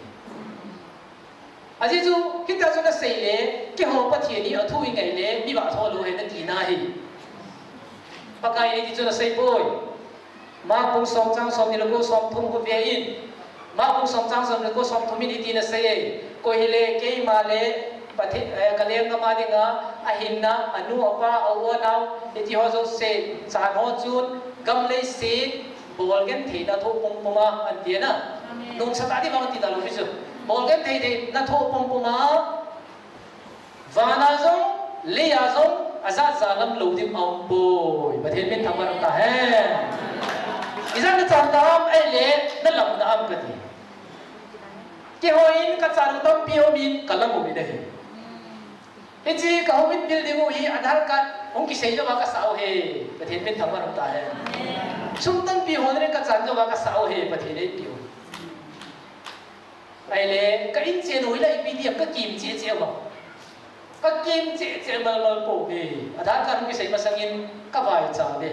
Ajeh chu, hitia chu na sei le, keiho Pathen hi athu i ngai le, mi vah tho lou ahi na tina hi. Pakai in hiti chun asei poi. Mark bung som chang somni le ko, somthum khu ve in. Mark bung som chang somni le ko, somthum in hiti ana sei e. Koi hile keima le Pathen, eh, ka lenggam a dinga ahinna, anu, apa, a u, anao, hiti ho jouse chan ho chun gam leiset bol gentheina thoh pumpum a, ati na. Amen. Nungsa tah ding vang ti talou pi chu. Bol genthei theina thoh pumpum a, vana jong, leiya jong, ajat ja lam lou ding aum poi. Pathen min thangvah tahen. Ijat na chan tam, ahile na lam na am kati. Keiho in ka chan u tampi um in ka lam u ahi. Hiche ka home building u hi Aadhaar card hung kisei jouva ka sah u ahi. Pathen min thangvah tahen. Sum tampi hon in ka chan jouva ka sah u ahi. Pathen in eipiu. Ahile, ka inchen u hi la ipi ti ham ka kim cheh cheh uva. Ka kim cheh cheh mal mal pouve. Aadhaar card hung kisei masangin ka vaicha ve.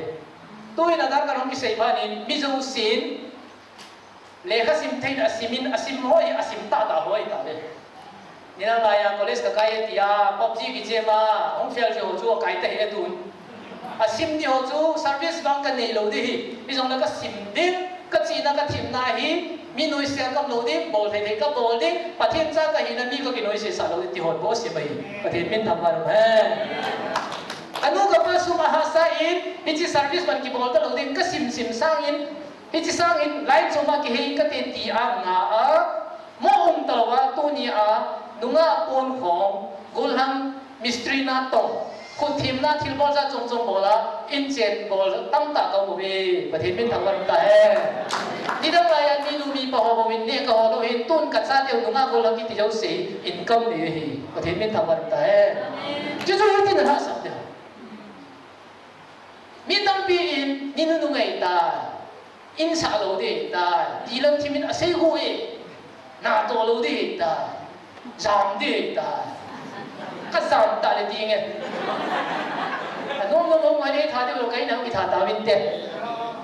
Tuin Aadhaar card hung kisei phat in mi jousen lekha sim theina asim in, asim hoi, asim tah tah hoi tave. Nidang laiya college ka kai e tia, PUBG kichem a, hung fail jo chu akai ta hi e tun. Asim di ho chu service vang ka nei lou di hi. Hijongle ka sim ding, ka chihna ka themna hi, mi noise a ka um lou ding, bol thei thei ka bol ding, Pathen cha ka hina mi ka kinoise sah lou ding ti hon bou asim ahi. Pathen min thangvah tahen. Ka nu ka pa sum ahahsa in, hiche service ban kibol ta lou ding, ka sim sim sangin, hiche sangin line chom a kihei kate ti a nga a, mo um talou a, tuni a, nungah pon khom, gollhang mistri natong, khut themna thilbol jat chom chom bol a, inchen bol tamtah ka um uve, Pathen min thangvah tahen. Nidang laiya minu mipa ho bou in neh ka ho lou hin, tun ka chateu nungah gollhang kiti jouse income nei ahi, Pathen min thangvah tahen. Chuchu hitin ahahsat ding. Mi tampi in, ni nunung ahitai, in sah lou ding ahitai, tilam thim in asei hu e, natoh lou ding ahitai, jam ding ahitai. Ka jam tah le ding e. Anom nom nom ngai nei tha ding lou, ka in a kitha tauvin te.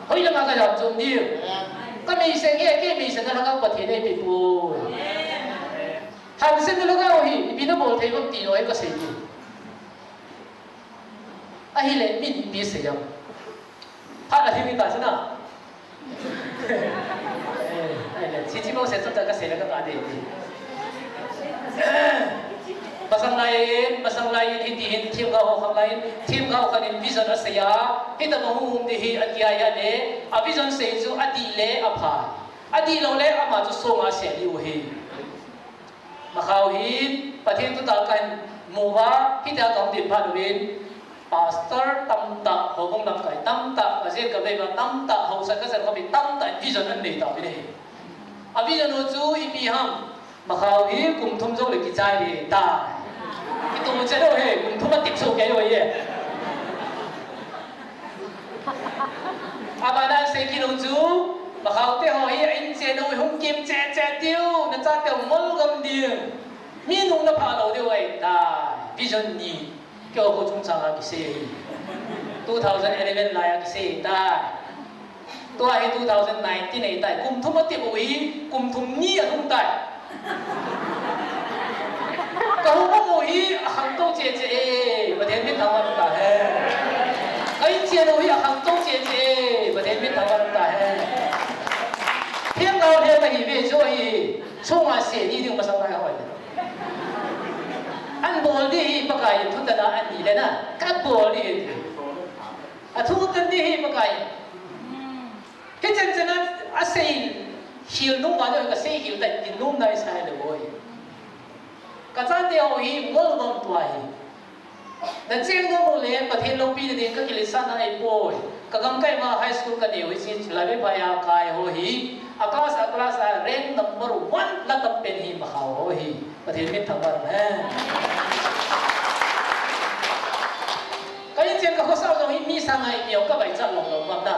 Hoilanga ka jam chom ding. Ka meiseng e, kei meiseng a lhagao Pathen in eipeh poi. Hansen na lhagao hi, ipi na bol thei ham ti lou e ka sei ding. Ahile, min ipi sei ham. Phat ahing ta chu na. Eh, ahile, chi chi mo se chu ta ka sei la ka ta de. Masang lai in, masang lai in hiti hin themgao ho khang lai in, themgao khat in vision asei a, hitobang hung um ding ahi ati a ahile, a vision sei chu adih le aphai. Adih lou le ama chu songa asei diu ahi. Makhao hi, Pathen thutah kahin mu uva, hitia kahung ding phat uvin, pastor tamtah, houbung lamkai tamtah, kajin kavei uva tamtah, haosa kajat khop in tamtah in vision anei tauvin ahi. A vision u chu ipi ham, Makhao hi kum thum jou le kichai ding ahitai. Kitu che lou hi, kum thum atep soh kei lou hi. Abana sei kit u chu, Makhao te ho hi a inchen u hung kim cheh cheh diu, nachateu ngol gam ding. Mi nung na phah lou diu ahitai. Vision ni. Keiho chungchang a kisei ahi. Two thousand eleven lai a kisei ahitai. Tua hi two thousand nineteen ahitai. Kum thum atep u hi, kum thum ni alhung tai. Ka hung um u hi akhangtou cheh cheh e, Pathen min thangvah tahen. Ka inchen u hi akhangtou cheh cheh e, Pathen min thangvah tahen. Themgao lheh kahi ve chu ahi, chunga sei ding ding masang lai hoi. An bol ding hi Pakai in thutan a an nei le na, ka bol ding hi. A thutan ding hi Pakai. Hichan chan a, asei khel nung uva le kasei khel tai ti nom nai sai le boi. Ka chate ho hi ngol bang tua hi. Na cheng nom u le Pathen loupina ding ka kiletsahna ahipoi. Ka gamkai ma high school ka neo hi chi lai be phai a kai ho hi. A class, a class a rank number one la tam pen hi Makhao ho hi. Pathen min thangvah hen. Ka inchen ka khosah jong hi mi sanga ipi jong ka vaicha lom lom mama.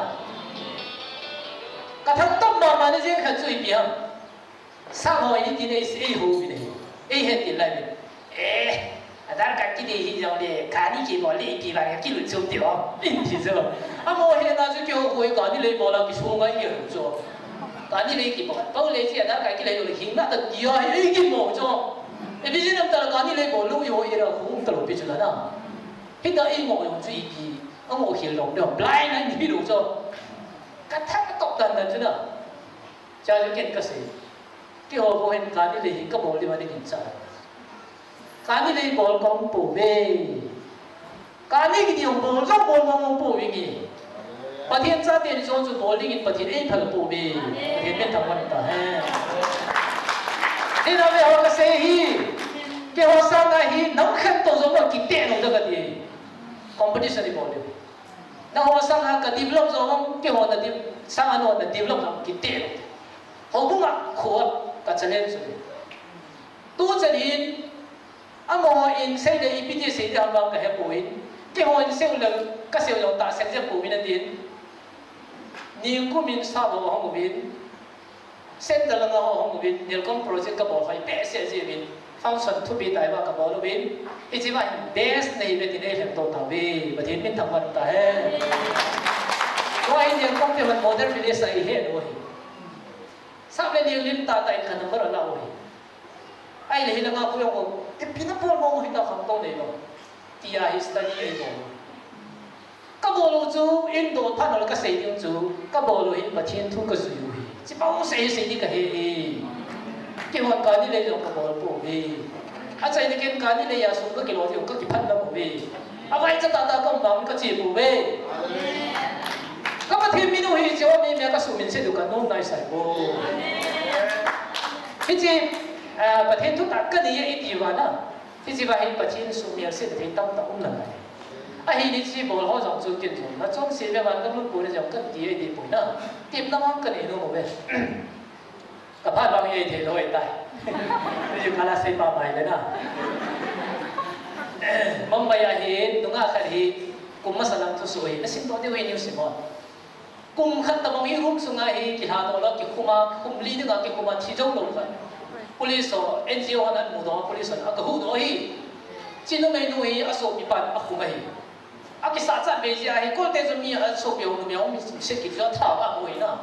Ka thangtom mama na jeng khat chu ipi ham. Sang ho in tin ei, ei hou vin ei. Ei het tin lai vin. Eh, Aadhaar card kidei hi jong le, kani kibol le, ipi vang kilut chom diu. In ti chu. Amaho hetna chu keiho khu kani lei bol a kisong ngai kei chu. Kani lei kibol. Pau lei chi Aadhaar card kilei lou le hing na ta tia hi ei kimo chu. E vision am ta la kani lei bol lou yo ira khu um ta lou pi chu la na. Hita ei mo jong chu ipi. Amu khel lou deu, blind ahi lou chu. Ka thak ka top dan dan chu na. Cha chu ken ka sei. Keiho bou hin kani lei hi ka bol diu a ding in cha. Kani lei bol kong pou ve. Kani kiti jong bol jong bol mong mong pou ve nge. Pathen chate ni jong chu bol ding in Pathen eiphal pou ve. Pathen min thangvah ta hen. Hina ve ho ka sei hi. Keiho sanga hi nang khat toh jong kiti lou ding kati. Competition ibol diu. Nangho sanga ka develop jong, keiho na dev-, sanga nangho na develop jong kiti lou. Houbung a, kho a, ka challenge u. Tuchan hin, amaho in sei le ipi ti sei ding ham vang ka hepoi. Keiho in sei le, ka sei jong tahsan jep pouvin atin. Nikum in sap ho ahung uvin. Central langa ho hung uvin, Nelkong project ka bol hoi behseh jeh uvin, function thupi tah a ka bol uvin, hiche va hin best nahi uve tin eilhem to tauve, Pathen min thangvah ta hen. Tua hi Nelkong te hon model village a ihet u ahi. Sap le niang lim tah tah in ka number ala u ahi. Ahile hilanga khu jong, ipi na bol mong hita khangtou nei lou. Tia hi study eibol u. Ka bol u chu, in dot phat nal ka sei ding chu, ka bol u hi Pathen thu ka jui u hi. Hiche bou sei, sei ding ka he e. Keihon kani lei jong ka bol pouve. Achaina ken kani lei a sum ka kilo diu ka kiphat lam uve. Avaicha tah tah ka um vang ka che pouve. Ka Pathen min u hi hiche a mi me ka suhmil sah diu ka nom nai sai bou. Hiche, ah, Pathen thutah ka nei e iti uva na. Hiche va hi Pathen suhmil sah thei tamtah um nalai. Ahin hiche bol ho jong chu ken jong na chonse ve van ka lut poi na jong ka ti e ti poi na. Tepna mang ka nei nom uve. Ka phat vang hi thei lou ahitai. Hichu ka la sei pah mai le na. Mumbai a hi nungah khat hi kum masa lang thusoh hi na sim doh diu hi news sim hon. Kum khat tabang hi room sunga hi kilha doh lou, kikhum a, kum li dinga kikhum a thi jou lou khat. Police ho, N G O hon amu doh a, police hon aga hu doh hi. Hiche numeinu hi asopipan akhum ahi. Akisah chat bei jeh a hi, kote chu mi asopi ho numei ho mi se kit chu atha va hoi na.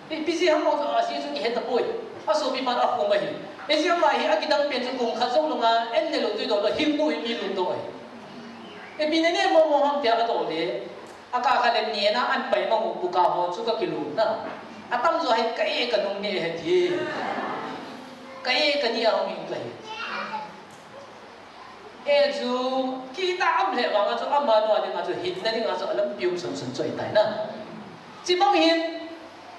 Ipi jeh ham chu ajeh chu kihe tapoi. Asopipan akhum ahi. Ijeh ham ahi, akidang pen chu kum khat jou langa, an ne lou tui doh lou, hil nu hi mi lungdoh ahi. Ipi nene mo mo ham tia adoh le. Akah khat le nena an pai mang u buka ho chu ka kilum na. Atamjo hi ka e ka nung ne ahi ti. Ka e ka ni a hung in ka hi. E chu, kita um le vang a chu, ama nu a ding a chu, hinna ding a chu, alampi um sun sun chu ahitai na. Hiche bang hin,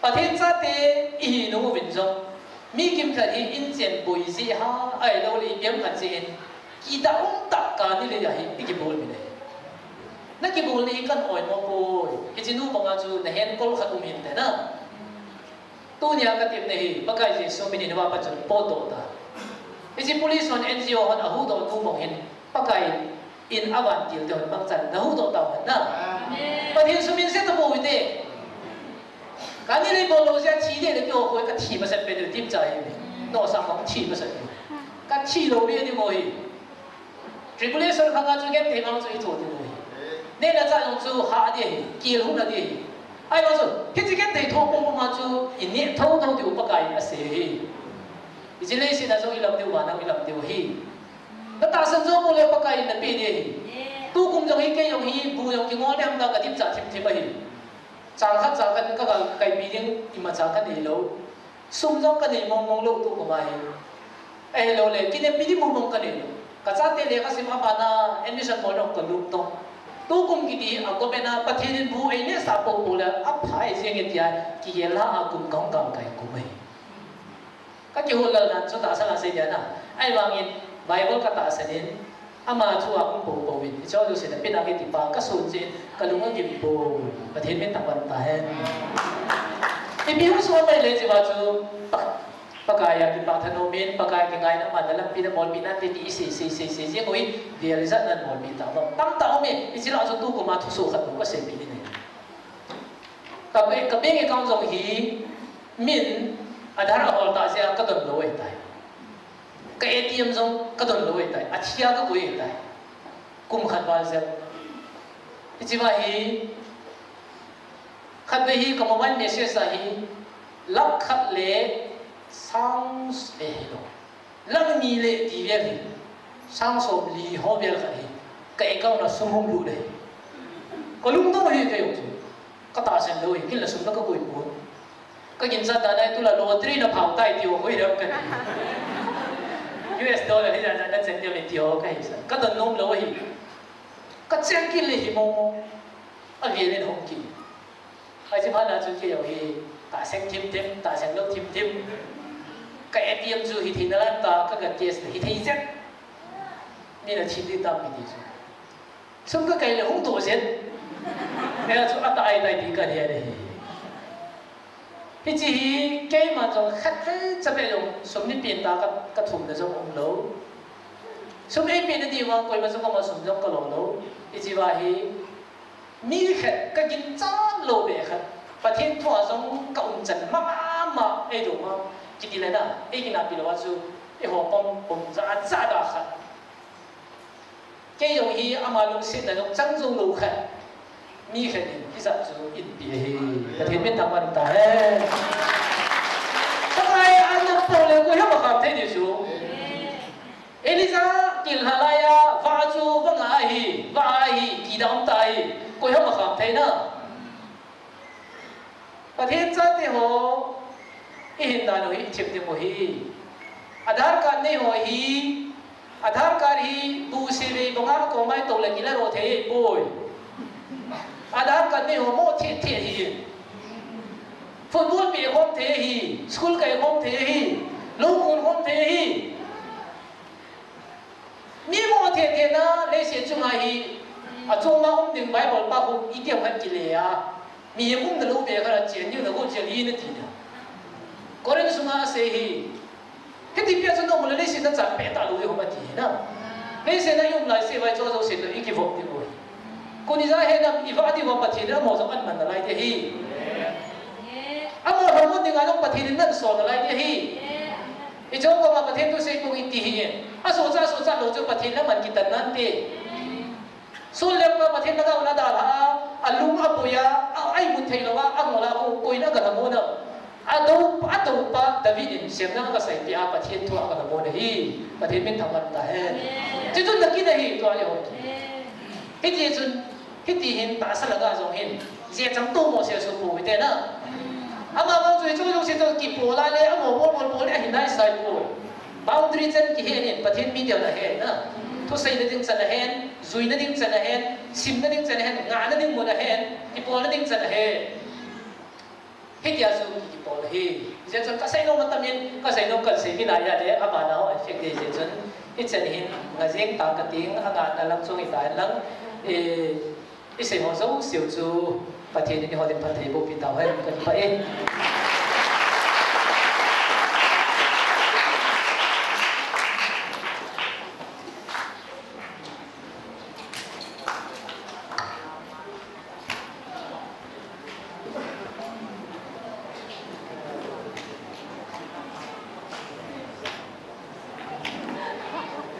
Pathen chate ihi nung uvin jong, mi kimkhat hi inchen boi jeh ham, ahilou le ipi ham khat jeh in, kita um tah kani lei a hi, ikibol mi le. Na kibol ni kan oimo poi, hiche nu bang a chu, na henkol khat um hinte na. Tunia ka tepna hi, Pakai Jesu min in hiva pat chun potdoh ta. Hiche police hon N G O hon ahuhdoh nu bang hin, Pakai in avantil te hon mangchan nahuhdoh tau hen na. Amen. Pathen suhmil sah tapou hite. Kani lei bol lou jeh a thi ding le keiho koi ka thi masat pen u tim cha hi. Nosa mong thi masat u. Ka thi lou ve ni mo hi. Tribulation khang a chu genthei mang chu i tho ding u hi. Neh le chah jong chu hah ding ahi, kil hung na ding ahi. Ahivang chu, hiche genthei tho pum pum a chu i neh tho tho diu Pakai in asei hi. Hiche leiset a jong i lam diu, van a i lam diu hi. Na tahsan jou mo le Pakai in na pe ding ahi. Tukum jong hi kei jong hi, bu jong kingol ding ham ka dipcha thim thim ahi. Chang khat chang khat ka gal kaipi ding imacha ka nei lou. Sum jong ka nei mong mong lou tukum a hi. Ahilou le, kineppi ding mong mong ka nei lou. Ka chate lekha sim a bana admission bol jong ka lut tong. Tukum kiti a government a Pathen in bu eineh sah pou pou le, aphai jeng e tia, kigel a kum kahung galkai kum ahi. Ka kihou lal nan chu tahsan a sei dia na. Ahivangin Bible ka tahsan in, ama thu a hung pou pou in. Hiche jouse na pina kiti pa ka sun jeh in, ka lung agim poi. Pathen min thangvah ta hen. Ipi hung sung a mai le hiche va chu, Pa-, Pakai a kipah thanom in, Pakai a kingaina man a lampi na bolpi nante ti i sei, sei, sei, sei jeng u hi, vel jat nan bolpi ta vang. Tamtah um e, hiche lah chu tukum a thusoh khat bou ka seipeh in ahi. Ka bank, ka bank account jong hi, min Aadhaar a hol tah jeh a ka don lou ahitai. Ka A T M jong ka don lou ahitai. Athi a ka koi ahitai. Kum khat val jep. Hiche va hi, khatvei hi ka mobile message a hi, lakh khat le sang, eh, hilou. Lakh ni le ti vel hi, sang som li ho vel khat hi, ka account a sum hung lut ahi. Ka lungdong hi kei jong chu. Ka tahsan lou hi, kin la sum la ka koi pon. Ka ginchat dan a hi tu la lottery na phau tai ti ho hoi rap ka. U S dollar hi ja ja na chen dia me ti ho ka hi sa. Ka don nom lou hi. Ka cheng kit le hi mong mong. A vel in hong kit. Ai chi phat na chu kei jong hi tahsan thim thim, tahsan lou thim thim. Ka A T M chu hi thei na lan ta, ka ga test hi thei jep. Ni na thi di tam mi ti chu. Sum ka kai le hung to zen. Nia chu a ta ai tai ti ka dia le hi. Hichi hi keima jong khat le cha pe jong sum ni pin ta ka, ka thum na jong um lou. Sum ei pin na di ma koi ma jong ka ma sum jong ka lo lou. Hichi va hi mi khat ka ginchat lou be khat. Pathen thu a jong ka um chan ma ma ma ei do ma. Kiti le na, ei kina pi lou a chu, ei ho pom pom ja ja da khat. Kei jong hi ama lungsetna jong chang jou lou khat. Mi khat in, hijat chu in pi ahi. Pathen min thangvah ta hen. Pakai a nop pou le koi ham a kham thei di chu. Elijah kil ha lai a, va chu va nga ahi, va ahi, kidam ta ahi. Koi ham a kham thei na. Pathen chate ho, i hinna nu hi i thip ding u hi. Aadhaar card nei ho hi, Aadhaar card hi bu se vei banga ka komai to le kila ro thei poi. Aadhaar card nei ho mo the the hi. Football pe khom thei hi, school kai khom thei hi, lo kun khom thei hi. Mi mo the the na, leiset chunga hi, a chunga um ding Bible pa khu i tiam khat kile a. Mi um na lo be khat a chen, ni na go chen hi na ti na. Korin sunga a sei hi. Hiti pia chu no mo le leiset na chan pe ta lo hi hom a ti na. Leiset na um lai se vai cho zo se to i ki vop ti ko. Kuni ja he na i va di va Pathen na mo zo an man na lai te hi. Amo hamun ding a jong Pathen in nan sol na lai te hi. I chong koma Pathen thu sei pung i ti hi in. A socha, socha lou chu Pathen lam an kitan nan te. Sun lem pa Pathen na gauna dalha a, a lung a pui a, a, a imut thei lou a, a ngol a ko, koin a galhamon a. A do, a do pa David in semna a gasei pia Pathen thu a galhamon ahi. Pathen min thangvah ta hen. Amen. Chuchun na kin ahi, tua le hon. Amen. Hiti chun, hiti hin tahsa langa jong hin. Jeh chang tu mo se su pu mi te na. Ama bang chu chu jong se to kipola le, amo bol bol bol le, ahi nai sai pu. Boundary chen kihen in, Pathen mi deu na hen na. Thusei na ding chan a hen, jui na ding chan a hen, sim na ding chan a hen, ngah na ding mun a hen, kipol na ding chan a hen. Hitia chu kipol hi. Jeh chun ka sei nom atam in, ka sei nom kan sei mi lai a le, ama nau an fek de jeh chun. Hichan hin, nga jeng ta ka ting, a ngah na lam chung i ta lang. Eh, I sei ho jouse u chu Pathen in eiho din phattheiboh pi tau hen, kan pa e.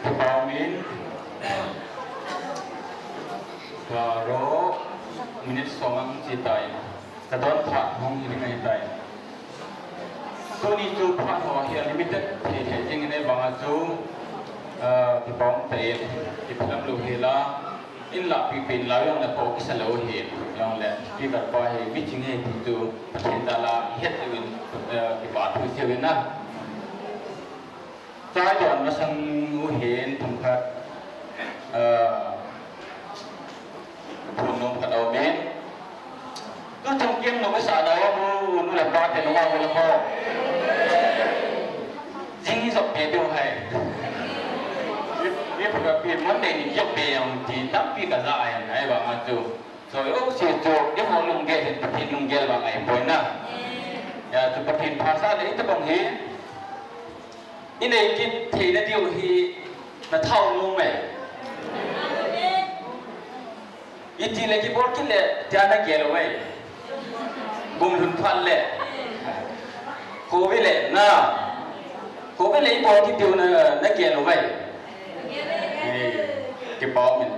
Kipah umin, karo minute som ang chi tai. Ka don phat hung hi ding ahi tai. Tuni chu phat ho hi a limited thei thei ding in, ahivang a chu, ah, kipah um tai, kiphalam lou hi la. In lahpi pen lau jong le kho kisa lou hi, jong le speaker pa hi mi ching hi ti chu Pathen jal a i het lou in, eh, kipa thu seiu in a. Chai don masang u hin thum khat, eh, phun nom khat a um in. Tu chung kem nu kasa dau mu nu le pa te nu a mu le kho. Jing hi jop pe deu hai. Ni pura pi Monday ni jop pe jong ti tampi kaja ai, ahivang a chu. So, yo si chu, ni ho lunggel hin Pathen lunggel vang ahi poi na. Ya, chu Pathen phasah le itobang hi. I nei kit theina diu hi na thau nom e. Iti le kibol kit le tia na gel uve. Gum lhun phat le. Covid le na. Covid le i bol kit diu na, na gel uve. Eh, kipah umin.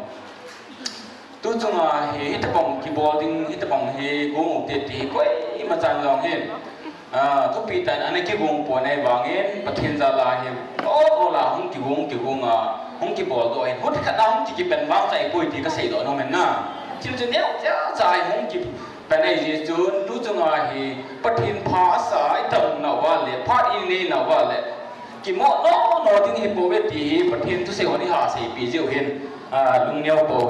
Tu chunga hi, hitobang kibol ding, hitobang hi gong u te ti koima chan jong hin. Ah, thupi tah in ana kigong pon ahivangin, Pathen jal a hi, ol ol a hung kigong, kigong a, hung kibol doh ahin, hun khat a hung kikipen vang chai poi ti kasei doh nom in na. Thil chu neo cha cha i hung kipan ahi jeh chun, tu chunga hi Pathen pha asa i tam nauva le, phat i nei nauva le, kimoh nono ding hi pouve ti hi Pathen thusei hon i ha seipeh jeh u hin, a, lungneo pou.